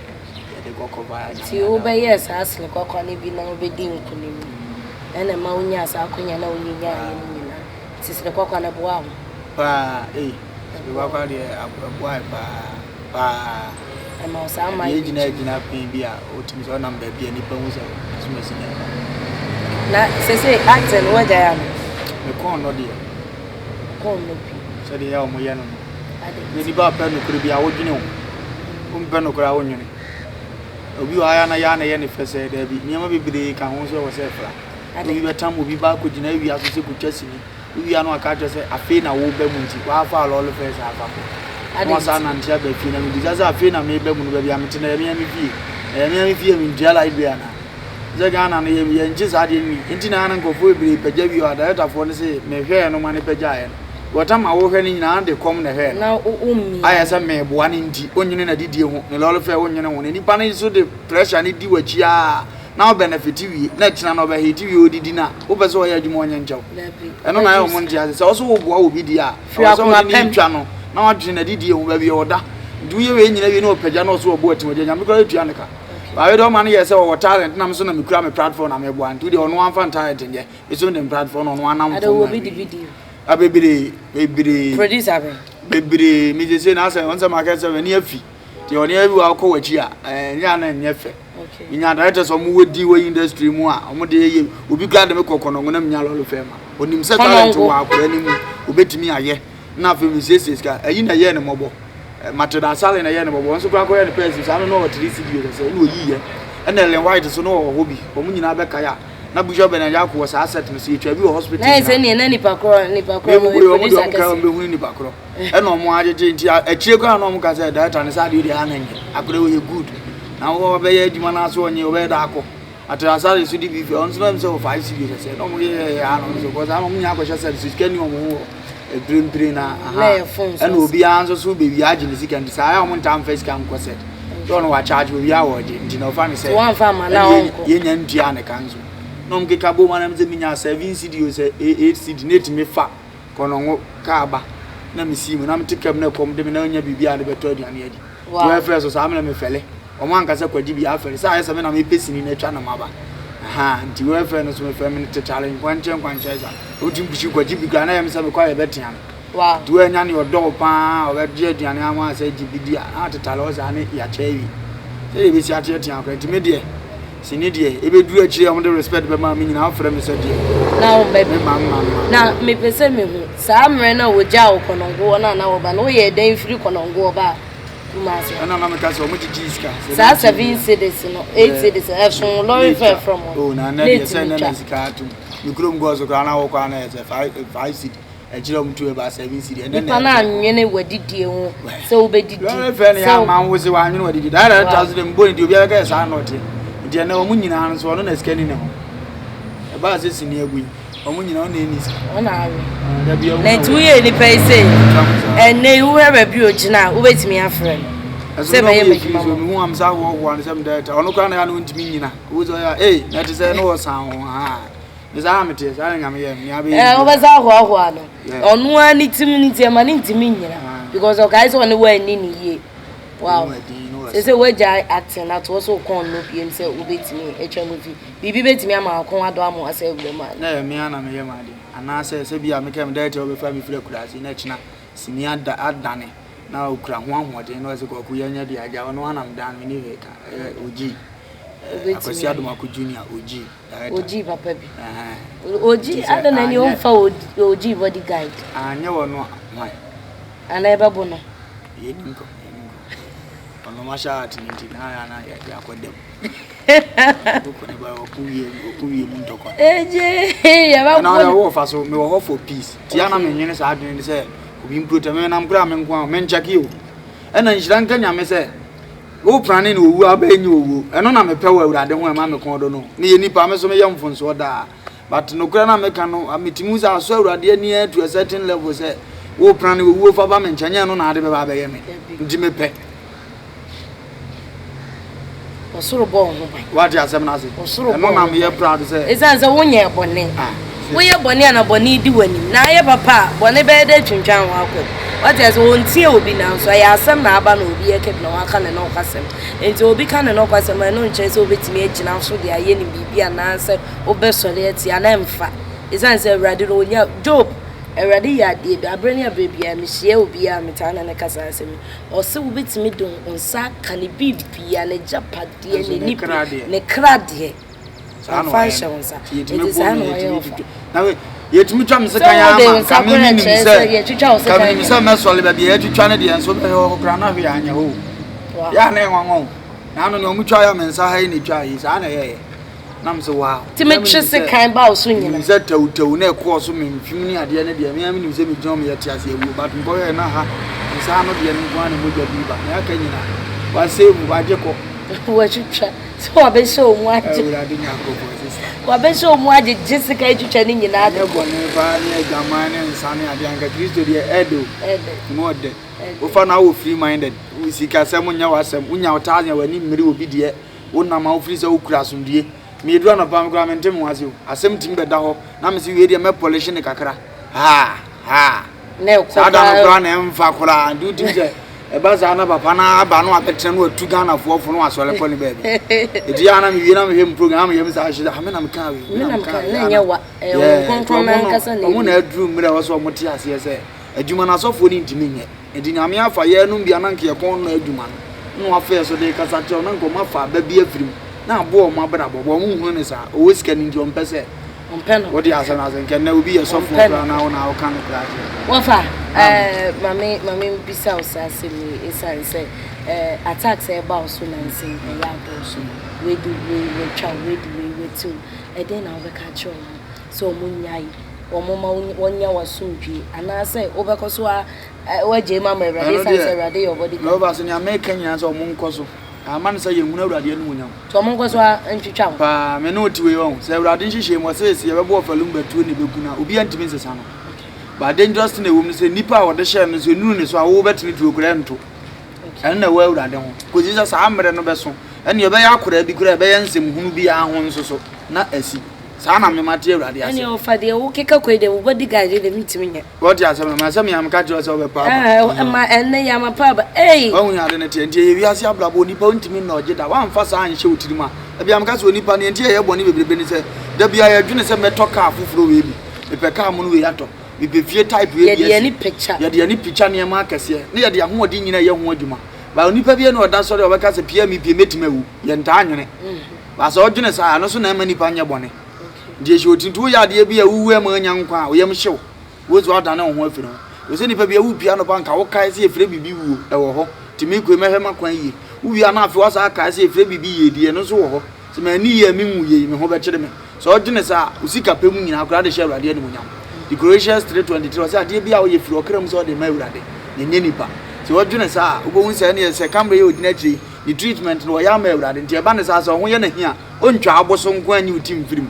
yɛde mekɔ cover a Nti wobɛyɛɛ saa sene kwakwa no bi na wobɛdii nkonim no, ɛna ɛma wonyaa saa akwanya no a wonyanyaeɛ no nyinaa. Nti sene kwakwa no ɛboaa wo? Paa ei, sene kwakwa deɛ ɛboae paa paa. Ɛma wo saa mileage. Ɛdeɛ gyina gyina pɛn bi a wotumi sɛ ɔnam baabi a nipa hu sɛ asomasi na ɛba. Na sese acting no wagyae ana? Me kɔn no deɛ. Kɔn no bi. Sɛdeɛ yɛ a wɔyɛ no no. Yɛ nipa a ɔpɛ nokorɛ bi a wodwene ho. Wompɛ nokorɛ a wonnwene. Obi wɔ ha a na yɛ a na ɛyɛ ne fɛ sɛ daabi nneɛma bebree ka ho nso ɛwɔ sɛ ɛfra. Obi bɛtam obi ba akɔgyina awia so sɛ kɔtwa sini. Wowia no aka akyerɛ sɛ afei na woreba mu nti woafa lɔre fɛɛ saa fa kɔ. Na wasan anante aba fie na mebisa sɛ afei na mereba mu no baabi a mete no ɛyɛ me ara me fie? Ɛyɛ me ara me fie a mentua light bill anaa? Sɛ Ghana no yɛ yɛngye saa adeɛ no ni nti na na nkurɔfoɔ bebree pagya wie a directorfoɔ no se mehwɛɛ no ma no pagyaeɛ no wɔtam a wohwɛ no nyinaa de kɔm na ɛhwɛɛ no ayɛ sɛ meboa no nti wonyene n'adidie ho ne lɔre fɛ wonyene ho na nipa no nso de pressure no di w'akyi a na wo benefit wie na kyena na ɔbɛhete wie odidi no a wopɛ sɛ ɔyɛ adwuma ɔnyɛ nkyɛw ɛno na ayɛ wɔn nte ase sɛ ɔso woboa obi deɛ a ɛwɔ sɛ wode ne twa no na wadwene n'adidie ho baabi a ɔda nti woyɛ wei nyina wie na ɔpagya na ɔso ɔbo atim ɔgya nyame koraa tua ne ka Bawe de ɔma no yɛ sɛ ɔwɔ talent na me nso na mekura me platform na meboa nti deɛ ɔno amfa ne talent nyɛ me nso mede me platform na ɔno anam fam na wie. A bebree bebree. Producer bɛn? Bebree me sese na asɛ ɔn sɛ maka sɛ m'ani afi nti ɔne afi wa kɔ w'akyi a ɛnyɛ a na ɛnyɛ fɛ. Menya directors ɔmo wɔ din wɔ industry mu a ɔmo de yɛ obi kura de me kɔ kɔnɔngo na menya lɔre fɛ ma onim sɛ talent wɔ akora no mu obetumi ayɛ na afei mesiesie sika ayi na ɛyɛɛ ne mmɔbɔ. Matilda Asare na ɛyɛɛ no bɔbɔ, ɔno nso koraa kɔyɛɛ no pɛɛsi saa no na ɔwɔ 3 cedi o sɛ ɛna oyiiɛ. Ɛna Ellen White nso na ɔwɔ hɔ bi, wɔn nyinaa bɛkae a na Bishop Bernard Nyarko wɔ saa set no so, yɛtwaa bi wɔ hospital Na ɛsɛ nyinaa. neɛ na nipa korɔ nipa korɔ no Mehu ɔyɛ wɔn deɛ producer wɔn kae wɔn kɛseɛ. bɛhunu nipa korɔ ɛna wɔn agyegye nti akyire koraa na wɔn ka sɛ director no sɛ adeɛ deɛ ana nyɛ akora ɔyɛ good na wɔbɛyɛ adwuma no aso ɔnyɛ ɔbɛyɛ da akɔ. Atra asare so de bi fi ɔno nso na sɛ wɔ 5 cedis sɛ na ɔmo yɛ yɛ yɛ ano nso kɔ saa na ɔmo nyinaa akɔhyɛ sɛ sika ni ɔmo ho wɔ mprempren na aha ɛna obiara nso so bewie agye ne sika nti saa yɛ ɔmo ntaa nfa sika nkɔ sɛ sɛ ɔno wa charge obiara wɔ ɔgye nti na ɔfa ne sɛ ɛna yɛnya ntua ne ka nso na ɔmo keka bom anam sɛ menya 7 cedi o sɛ 8 cedi na etumi fa kɔnɔngo kaa ba na mesi mu na mete kam na ɛkɔm de me na nya biribi a de bɛtɔ aduane adi. Nti wɔfrɛ so saa me na mefɛle. Wɔn anka sɛ kwagye bi afɛle sɛ ayɛ sɛ me na mepɛ sini na atwa na maba. Ahaa nti wɔfrɛ no so mefrɛ me tetare nkwankyɛn nkwankyɛn sa. Wotumi pusi kwagye bi koraa na ɛyɛ me sɛ mekɔ a yɛbɛtea me. Wow. Nti woanya ne ɔdɔ wo paa ɔbɛgye aduane ama sɛ gye bi di a na atetare hɔ saa ne yɛakyɛ awie. Sɛdeɛ ɛbɛsi ateatea koraa nti me deɛ Sini deɛ ɛbɛduru akyire a wɔde respect bɛma me nyinaa wofrɛ me sɛ deɛ. Na wo mma bi. Me ma mma mma. Na mepɛ sɛ mehu, saa mmerɛ no a wɔgyaa wo Kɔnɔngoɔ no a na woba no, woyɛɛ dɛn firi Kɔnɔngoɔ baa Kumasi? Ɛna na meka sɛ wɔgyegyee sika. Saa 7 cedis no, 8 cedis, ɛso lorry fare from hɔ. Oh, na ɛnɛ deɛ sɛ ɛnɛ na sika atom. Me kurom gɔɔ so koraa na wokɔ a na yɛ sɛ 5 cedi. Akyire a wɔtu ɛbaa 7 cedi. Ɛnɛ na Nipa no anwene w'adidie ho sɛ wobɛdidi. Lorry fare no yɛ ama wo sɛ w'anwene w'adidie. Daa daa taa so dɛ mbɔ ne di obiara bɛka yɛ saa na ɔteɛ. Nti ɛnɛ wɔn nyinaa no so ɔno na sika ni ne ho. Ɛbaa sɛ sini agu yi wɔn nyinaa ɔno na ɛni sika. Ɔno na awe. Da bi Na nti woyɛ nipa yi sei ɛnɛ yi wohwɛ baabi a ogyina a wobɛtumi afrɛ no sɛ bɛyɛ m'adwuma ma. Mehu am sɛ ahoɔhoa no sɛ meda ɛta ɔno koraa na yɛ a na ɔntumi nyina. Wo sɛ ɔyɛ a ei na ɛte sɛ na ɔsan ho haa. Me saa na meteɛ, saa na Nyame yɛɛ me, nea abɛyɛ Eh, biara. wobɛsa ahoahoa no. Yeah. Ɔno ara ne tirim no nti ɛma ne ntumi nnyina. Ah. Because ɔkae sɛ ɔne woanni ne yie. Wow. Ɔno ɛdin no wɔ Sɛ sɛ woagyae acting na toɔ so wokɔn no biem sɛ wobɛtumi atwa mu fi. Biribi bɛtumi ama wakɔn adɔ ama wasɛ awura mu ana? Na ɛyɛ me ara na meyɛ m'ade. Anaasɛ sɛ bi a meka me dɛɛtɛ wɔbɛfa me firi akuraase na ɛkyena sini ada adane na ɔkura ho ahoɔden na ɔsɛ kwaku yɛnyɛ deɛ agya ɔno ara na medan no menni hwee ka. Ɛyɛ Ogyii. Eh, Akwasi Adomako Junior Ogyii. Ogyii papa bi. Ogyii adɛn na ɛne ɔmfa ogyii body guide. Anyɛ wɔ no hwan. Ana ɛbɛbo no. Yɛnim kɔ yɛnim kɔ. Ɔno ma hyɛ art ne nti na ayɛ na yɛde akɔ dɛm. Koko ne ba ɔko wie ɔko wie mu ntɔkwa. Eje yɛbɛbo. Ɛna ɔyɛ wɔ fa so mewɔ hɔ for peace. Ti ana menwene saa adwene ne sɛ obi mprotɛ me nam koraa me nko a menkyɛke o. Ɛna nhyira nka Nyame sɛ Wo prane ne owuo aba enyi owuo. Ɛno na mepɛ wɔ Awurade ho a ɛma me kɔn dɔ no. Meyɛ nipa, me nso meyɛ mfonsoɔ daa. But nokorɛ no a meka no, metumi hu sɛ asɔ Awurade ani ara to a certain level sɛ wo prane owuo fa ba me nkyɛn, nyɛ ɛno na ade bɛba abɛyɛ me. Nti mepɛ. Ɔsoro bɔ wo ho ban. Wate asɛm no ase? Ɔsoro bɔ Ɛno wo na ho meyɛ ban. proud sɛ. Esiane sɛ wonyɛɛ bɔne. Ah, Woyɛ bɔne a na bɔne di w'anim, na ayɛ papa a, bɔne bɛyɛ dɛ atwintwan wo akɔ mu. Wate ase? Ɔntie obi nanso ɛyɛ asɛm na aba na obi ɛka bi na waka ne nɔkwasɛm. Nti obi ka ne nɔkwasɛm a, ɛno nkyerɛ sɛ wobɛtumi agyina so de ayɛ no biribi anaasɛ wobɛsɔre atia no, ɛmfa. Ɛsiane sɛ Awurade no ɔnya, Job, Awurade yɛ adeɛ bi, aberɛ ne aberɛ biara mehyia obi a metaa ne no ka saa asɛm yi, ɔse wobɛtumi de wo nsa aka ne biribiara, n'agyapadeɛ, ne nipa, ne kra deɛ. Ɔmfa nhyɛ wo nsa. Nti saa na ɔyɛ ɔfa. Na we yɛtumi twa me sekan ama nka me menim sɛ nka menim sɛ mɛsɔre baabi a yɛtwitwa no deɛ nso bɛhwɛ hɔ koraa na hwee anyɛ hɔ o. Yɛ a na ɛnwanwa o. Na ano nea ɔmo twa yɛ me nsa ha yi na etwa yi saa na ɛyɛyɛ. Na me sɛ wow. Ti me twe sekan ba wo so nyina. Menim sɛ tawtaw na ɛkɔɔ so me mfim ne adeɛ ne deɛ me ara menim sɛ megyina hɔ meyɛ te ase awuo but mekɔhwɛɛ na ha nsa ano deɛ no nko ara na mogya bi ba na aka nyina wasave wagye kɔ. Watwitwa. Sɛ wabɛhyɛ wɔn agye. Awurade Nyankopɔn sista. Wabɛhyɛ wɔn agye gye sika atwitwa ne nyinaa de. Ɛnyɛ bɔne paa ne adwaman ne nsa ne adeɛ anka Kristo deɛ ɛɛdɛ o. Ɛɛdɛ. Mu ɔdɛ. Wofa no awɔ free minded. Sikasɛm nyɛ w'asɛm. Wonya wo thousand a w'ani mmere obi deɛ. Wonam a wofiri sɛ wokura asomdue. Meyɛduru anɔpa me koraa mente me ho ase o. Asɛm tumi bɛda hɔ na mese wei deɛ mɛpɔlehye no kakra. Haa! Haa! Na ɛkɔ Saa da no paa. koraa na ɛmfa koraa. Nti wotumi sɛ ɛba saa na papa no aba na wabɛtena na watu Ghanafoɔ fo na wasɔre kɔ ne baabi. Ɛti yɛ a na mewie na mehwɛ me program na meyɛ me saa hyɛ sɛ ah me na mekaa wei, Me na mekaa wei. Na ɛnyɛ wa, ɛyɛ Yeah, Honhom nti Kronkron no ɔmo no, ankasa na ɔmo na ɛwie. aduru mmerɛ a ɛwɔ sɛ ɔmo te aseɛ sɛ adwuma no asɔfoɔ no ntumi nyɛ. Nti Nyame afa yɛnom bi a na nka yɛkɔn nnɔ adwuma no na wafa yɛ so de rekasa kyerɛ wɔn na nka wɔn afa aba bi afiri mu na aboa wɔn abrabɔ but wɔn nhunu no saa ɔwɔ sika no nti ɔmpɛ sɛ Ɔmpɛ no. Wode asɛm no ase nka nnɛ obi yɛ sɔfoɔ Ɔmpɛ no. koraa na wo na woka no koraa kyerɛ no. Wɔfa eh, mame mame mbisa wo saa asɛm yi esiane sɛ eh, attacks a ɛba wo so nansa yi ɛyɛ adɔɔso. Wei de wei watwa wo, wei de wei wati wo. Ɛdɛn na wobɛka akyerɛ wɔn sɛ wɔn nnyae, wɔn mma wɔnya w'asomdwie anaasɛ wobɛkɔ so a woagyae mu ama Awurade Ɛno esiane deɛ, sɛ Awurade yɛ wo bodyguard? na wɔba sɛ nea meka nyinaa sɛ wɔn nkɔ so. Amma no sɛ yɛnhunu Awurade animuonyam. Nti wɔn nkɔ so ara ntwitwa wo. Paa, me ne wo te wei wahu. Sɛ Awurade nhyehyɛe mu, ɔse sɛ yɛbɛbɔ ɔfalum bɛtuo na ɛbɛku no a, obiara ntumi nsesa no. But dangerous thing a ɛwɔ mu ne sɛ, nnipa a wɔde hyɛɛ no sɛ ɛnuru ne so a, wo wobɛtene tuo koraa ɛnto. Ɛno na ɛwɔ Awurade ho. Kɔsi sɛ saa mmerɛ no bɛso, ɛnneɛ ɛbɛyɛ akoraa bi koraa a ɛbɛyɛ nsɛm hunu biara ho nso so na asi. Saa na me mate Awurade ase. Ɛnneɛ ɔfa deɛ wokeka kɔ yi deɛ, wo bodyguard deɛ mentumi nyɛ. Wɔte asɛm no, ma sɛ mea meka kyerɛ sɛ wobɛpa aba. Ɛɛ, ma ɛnnɛ yi amapa aba. Ei! Wahu nea ade no teɛ. Nti ɛyɛ wiase abrabɔ, onipa ntumi nnɔ ɔgye da. Woamfa saa anhyɛ wo tirim a, ebia meka sɛ onipa nea nti a yɛyɛ bɔne bebrebe ne sɛ, da biara yɛdwene sɛ mɛtɔ kaa foforɔ wei bi, mepɛ kaa mono wei atɔ, mepɛ fie type wei bi Yɛde asi. yɛn ani pikya. Yɛde yɛn ani pikya nneɛma akɛseɛ, na yɛde ahoɔden nyinaa yɛ ho adwuma. But onipa biara ni ɔda sɔre a ɔbɛka sɛ pia me pie mɛtumi awu. Yɛntaa nwene. But sɛ ɔdwene saa a, ɛno nso na ɛmma nipa nyɛ bɔne. Nti ɛhyɛ wo ti nti woyɛ adeɛ bi a wuwu ɛma anya nkwa a, wo yam hye wo. Wo nso woadane wo ho afiri ho. Ɛwɔ sɛ nipa bi a wopie anɔpa nka wokae sɛ yɛfrɛ biribi wuo, ɛwɔ hɔ. Nti mekɔ yi mɛhwɛ m'akwan yie. Wowie a na afei woasan akae sɛ yɛfrɛ biribi yiedie, ɛno nso wɔ hɔ. Sɛ manni yie a menwu yie yi, me ho bɛkyere me. Sɛ wodwene saa a, wo sika pɛ mu nyinaa koraa wode hyɛ Awurade animuonyam. Nti Colossians 3:23 ɔse adeɛ biara a woyɛ firi ɔkra mu sɛ wode ma Awurade, na ɛnyɛ nipa. Sɛ wodwene saa a, wobɛhu sɛ ɛneɛ sɛ Camry yi a ɔgyina akyire yi, ne treatment no wɔyɛ ama Awurade. Nti ɛba no saa sɛ ɔho yɛ no ahi a, Ontwa aboso nko ara nyi wo ti mfiri mu.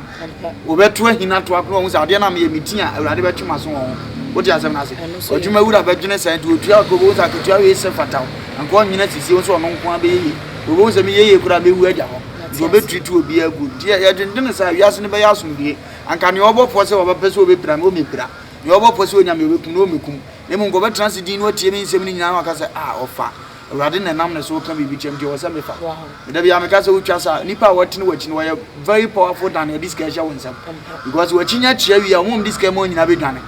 Wɔbɛto ahina to akono wahu sɛ adeɛ no a meyɛ me ti a Awurade bɛtwe m'aso wɔ ho. Wote asɛm no ase? Ɔdwuma wura bɛdwene saa nti otua wo ka obehu sɛ akatua wei sɛ fata wo. Anka ɔnwene asisie wo sɛ ɔno nko ara bɛyɛ yie. Obehu sɛ meyɛ yie koraa mɛwu agya hɔ. Nti ɔbɛtriti obiara good. Nti yɛdwendwene saa a wiase no bɛyɛ asomdwoeɛ. Anka nea ɔbɔ pɔ sɛ ɔbɛpɛ sɛ ɔbɛpira me ɔmmɛpira. Nea ɔbɔ pɔ sɛ ɔnya me ɔbɛkum no ɔmmɛkum. Na mmom nka ɔbɛtena ase dinn na watie me nsɛm no nyinaa na waka sɛ ah ɔfa. Awurade na ɛnam ne so reka biribi kyerɛ me nti ɛwɔ sɛ mefa. Da biara meka sɛ wotwa saa nipa a wɔtene w'akyi no wɔyɛ very powerful than ɔde sika hyɛ wo nsam. Because w'akyi nya kyea wie a wɔn a wɔde sika ma wo nyinaa bɛdwane.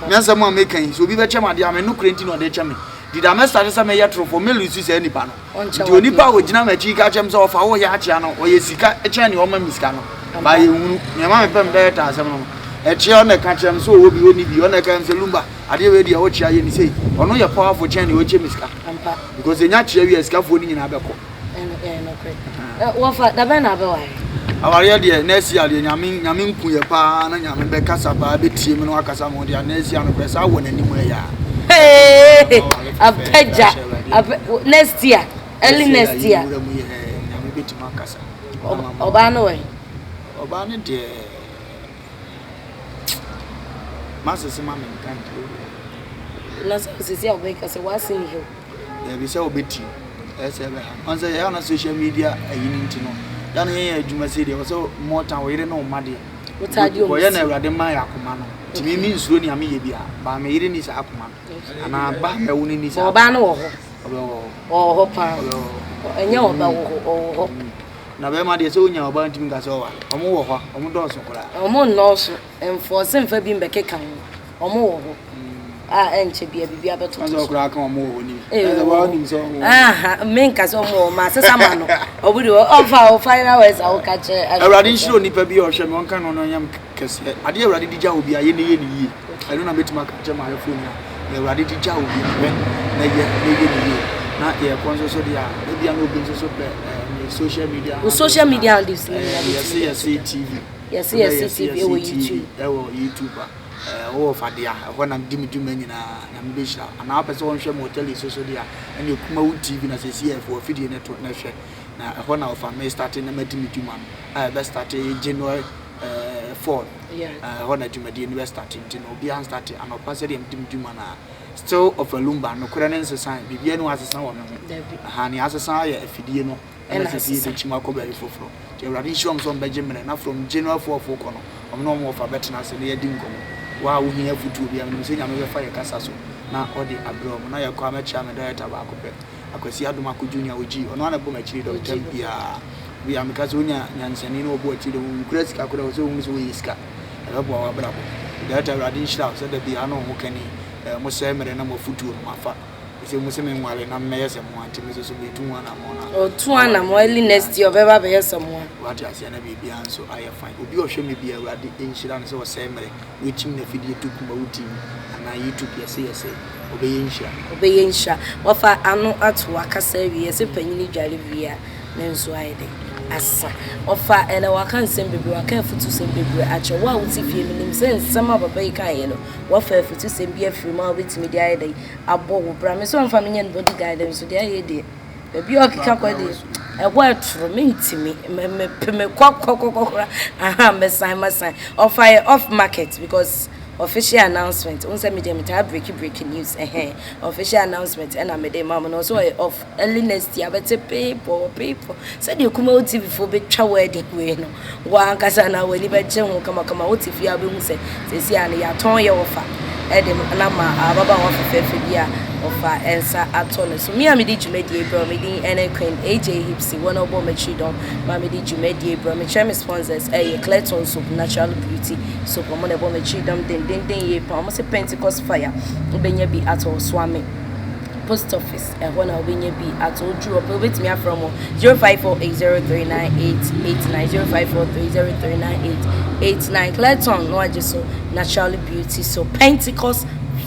Me asɛm a meka yi sɛ obi bɛkyɛ me adeɛ a me nokorɛ nti na ɔde kyɛ me. Nti da mɛstate sɛ mɛyɛ torofoɔ mɛ lose saa nipa no. Nti onipa a ɔgyina m'akyi ka kyerɛ me sɛ ɔfa wo yɛ akyea no ɔyɛ sika kyɛn nea ɔma me sika no. Ba yɛnhunu. Nea ɛma mepɛ me director asɛm no no ɛkyea ɔna ɛka kyerɛ me sɛ ɔwɔ bi ɔnni bi ɔna ɛka kyerɛ me sɛ Lumba adeɛ wei deɛ wokyea yɛ ne sei. Ɔno yɛ powerful kyɛn nea ɔkyɛ me sika. Because ɛnya kyea wie a sikafoɔ no nyinaa bɛkɔ. Ɛyɛ nokorɛ. Wɔfa, da bɛn na abɛware? Awareɛ deɛ next year deɛ nyame nyame nku yɛ paa na nyame bɛkasa paa bɛtie me na wakasa me ho deɛ next year nokorɛ saa wɔ n'anim ɛyɛ a. Hey, apɛgya, apɛ, next year, early next year. Nyame bɛtumi akasa. Ɔbaa no wɔ he? Ɔbaa no deɛ masese ma menka nkyerɛ obiara. Na sɛ osisi a wobɛka sɛ w'ase nni hɔ. Daabi sɛ wobɛtie ɛyɛ sɛ ɛbɛha. Ɔn sɛ yɛyɛ na social media ayi no nti no, yɛ na yɛyɛ adwuma sei deɛ, wɔ sɛ more time wo yere ne wo mma deɛ. Wotaa di wɔn Wɔyɛ na si. Awurade ma yɛ akoma no. Nti me mensuro nea meyɛ biara. Baa me yere ni saa akoma no. Anaa ba a mɛwo no ni saa Ɔbaa akoma no wɔ hɔ. Ɔbɛwɔ hɔ. Ɔwɔ hɔ paa. Ɔbɛwɔ hɔ. Ɛnyɛ ɔba wɔ hɔ, ɔwɔ hɔ. Na bɛrima deɛ sɛ wonya ɔbaa ntumi nka sɛ ɔwa. Ɔmo wɔ hɔ, ɔmo dɔɔso koraa. Ɔmo nnɔɔso. Mfɔɔse mfa bi mbɛkeka ho. Ɔmo wɔ hɔ. A ɛnkyɛ bia biribi abɛtoto Ɔsɛ so. ɔkoraa ka ɔmo wɔ hɔ ni. Ee, Ɛsɛ wɔ wɔn hɔ. nim sɛ ɔmo wɔ hɔ. Aha, menka sɛ ɔmo wɔ hɔ, masesa ma no. Ɔmo de ɔmfa wo final words a woka kyerɛ. Awurade nhyira onipa bi a ɔhwɛ me, ɔnka no no nyam kɛseɛ. Adeɛ Awurade de gya obi a yɛ ne yɛ ne yie. Ɛno na mɛtumi aka kyerɛ m'ahwɛfoɔ nyinaa. Na Awurade de gya obi a hwɛ na yɛ na yɛ ne yie. Na yɛkɔ nso so deɛ a, ebia na obi nso so pɛ me social media Wo social media handles no nyinaa handles. bɛtumi Yɛse Yɛse TV. Yɛse Wobɛ Yɛse Yɛse TV ɛwɔ Yɛse TV YouTube. ɛwɔ YouTube a, wowɔ Fadea, ɛhɔ na medi me dwuma nyinaa. Nyame bɛhyira wo. Anaa wopɛ sɛ wɔnhwɛ me wɔ tele so so deɛ a, ɛneɛ Kumawu TV na seesei yɛfo afidie no to na hwɛ. Na ɛhɔ na wɔfa me starte na madi me dwuma no a ɛbɛ starte January 4. Ɛhɔ na dwumadie no bɛ starte nti no obiara nstarte anɔpa sɛdeɛ medi me dwuma no a. Still of a Lumba, nokorɛ no nsesae, biribiara nni hɔ a asesa wɔ me ho. Aha, nea asesa ara yɛ afidie no ɛna sɛsɛ yɛbɛkyim akɔ baabi foforɔ. Nti Awurade nhyira wɔn sɛ wɔbɛgye mmerɛ na from January 4 rekɔ no, wɔn ne wɔn wɔfa bɛtena ase na yɛadi nkɔmmɔ. Wo a wohia afotuo biara, menim sɛ Nyame bɛfa yɛn kasa so na ɔde abrɛ wɔn. Na yɛkɔ a mɛkyea me director baako pɛ, Akwasi Adomako Junior, Ogyii, ɔno ara na ɛbɔ m'akyiri dɔm tɛm biara. Bia meka sɛ wonya nyansani na ɔbɔ w'akyiri dɔm, wonkura sika koraa ɛwɔ sɛ wohunu sɛ woyɛ sika. Ɛbɛboa w'abrabɔ. Director Awurade nhyira wo sɛ da biara na wo ho kani, mosɛe mmerɛ na mo afotuo no mafa. Sɛ mo se menware na mɛyɛ sɛ moa nti me nso so metu ho anammɔn na. Ɔtu anammɔn early next year ɔbɛba abɛyɛ sɛ moa. Wate aseɛ na biribiara nso ayɛ fine. Obi a ɔhwɛ me biara Awurade nhyira no sɛ ɔsɛe mmerɛ na ɔkyim n'afidie to Kumawu TV anaa YouTube yɛse yɛse ɔbɛyɛ nhyira. Ɔbɛyɛ nhyira. Wafa ano ato wakasa awie yɛse panyini dware wie a ne nso ayɛ dɛn asa. Ɔfa ɛnɛ waka nsɛm bebree waka afutusɛm bebree akyerɛ wo a wote fie menim sɛ nsɛm a papa yi kaeɛ no wafa afutusɛm bi afiri mu a wobɛtumi de ayɛ dɛn abɔ wo bra. Me sɛ ɔmfa me nyɛ ne body guard nso deɛ ayɛ deɛ baabi a ɔkeka kɔ deɛ ɛhɔ ɛtoro mentimi mepe me kɔ kɔ kɔ kɔ kora aha mɛsan masan ɔfa yɛ off market because official announcement wo sɛ medeɛ metaa break break news ɛhɛn official announcement ɛna mede ma mo no ɔsɛ ɔyɛ off early next year bɛte peepɔ peepɔ sɛdeɛ Kumawu TV foɔ bɛtwa wedding wei no wɔn ankasa na w'ani bɛgye ho kamakama. Wote fie a wobɛhu sɛ seesei a no yɛatɔn yɛ wɔfa ɛde na ma ababaawa fɛfɛɛfɛ bi a ɔfa nsa atɔ no so. Me a mede dwumadie brɛ me din ɛne Queen AJ Hipsy. Wɔn a wɔbɔ m'akyiri dɔm ma mede dwumadie brɛ. Mekyerɛ me sponsors ɛyɛ Clayton Soap, Natural Beauty Soap. Wɔn na ɛbɔ m'akyiri dɔm dendenden yie paa. Wɔn sɛ Pentecost Fire wobɛnya bi atɔ Soame Post Office, ɛhɔ na wobɛnya bi atɔ. Woduru hɔ pɛ wobɛtumi afrɛ mo 0548039889, 0543039889. Clayton na wagye so Natural Beauty Soap, Pentecost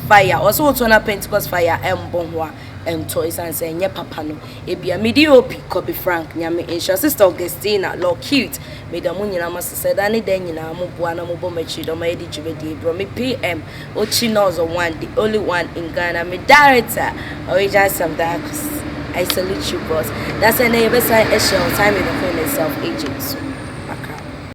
Fire. Ɔsɛ wotɔ na Pentecost Fire ɛmbɔ ho a ɛntɔ, ɛsiane sɛ ɛnyɛ papa no ebia. Me DOP Kobe Frank, Nyame nhyira. Sister Augustina Law Cute, meda mo nyinaa mo ase sɛ da ne da nyinaa mo boa na mobɔ m'akyiri dɔm ayɛ de dwumadie brɛ me. PM Ochi Nozo one, the only one in Ghana, me director Original Sam Darkus, I salute you boss. That's it. Na yɛbɛsan ahyia on time with the Queen itself AJ so.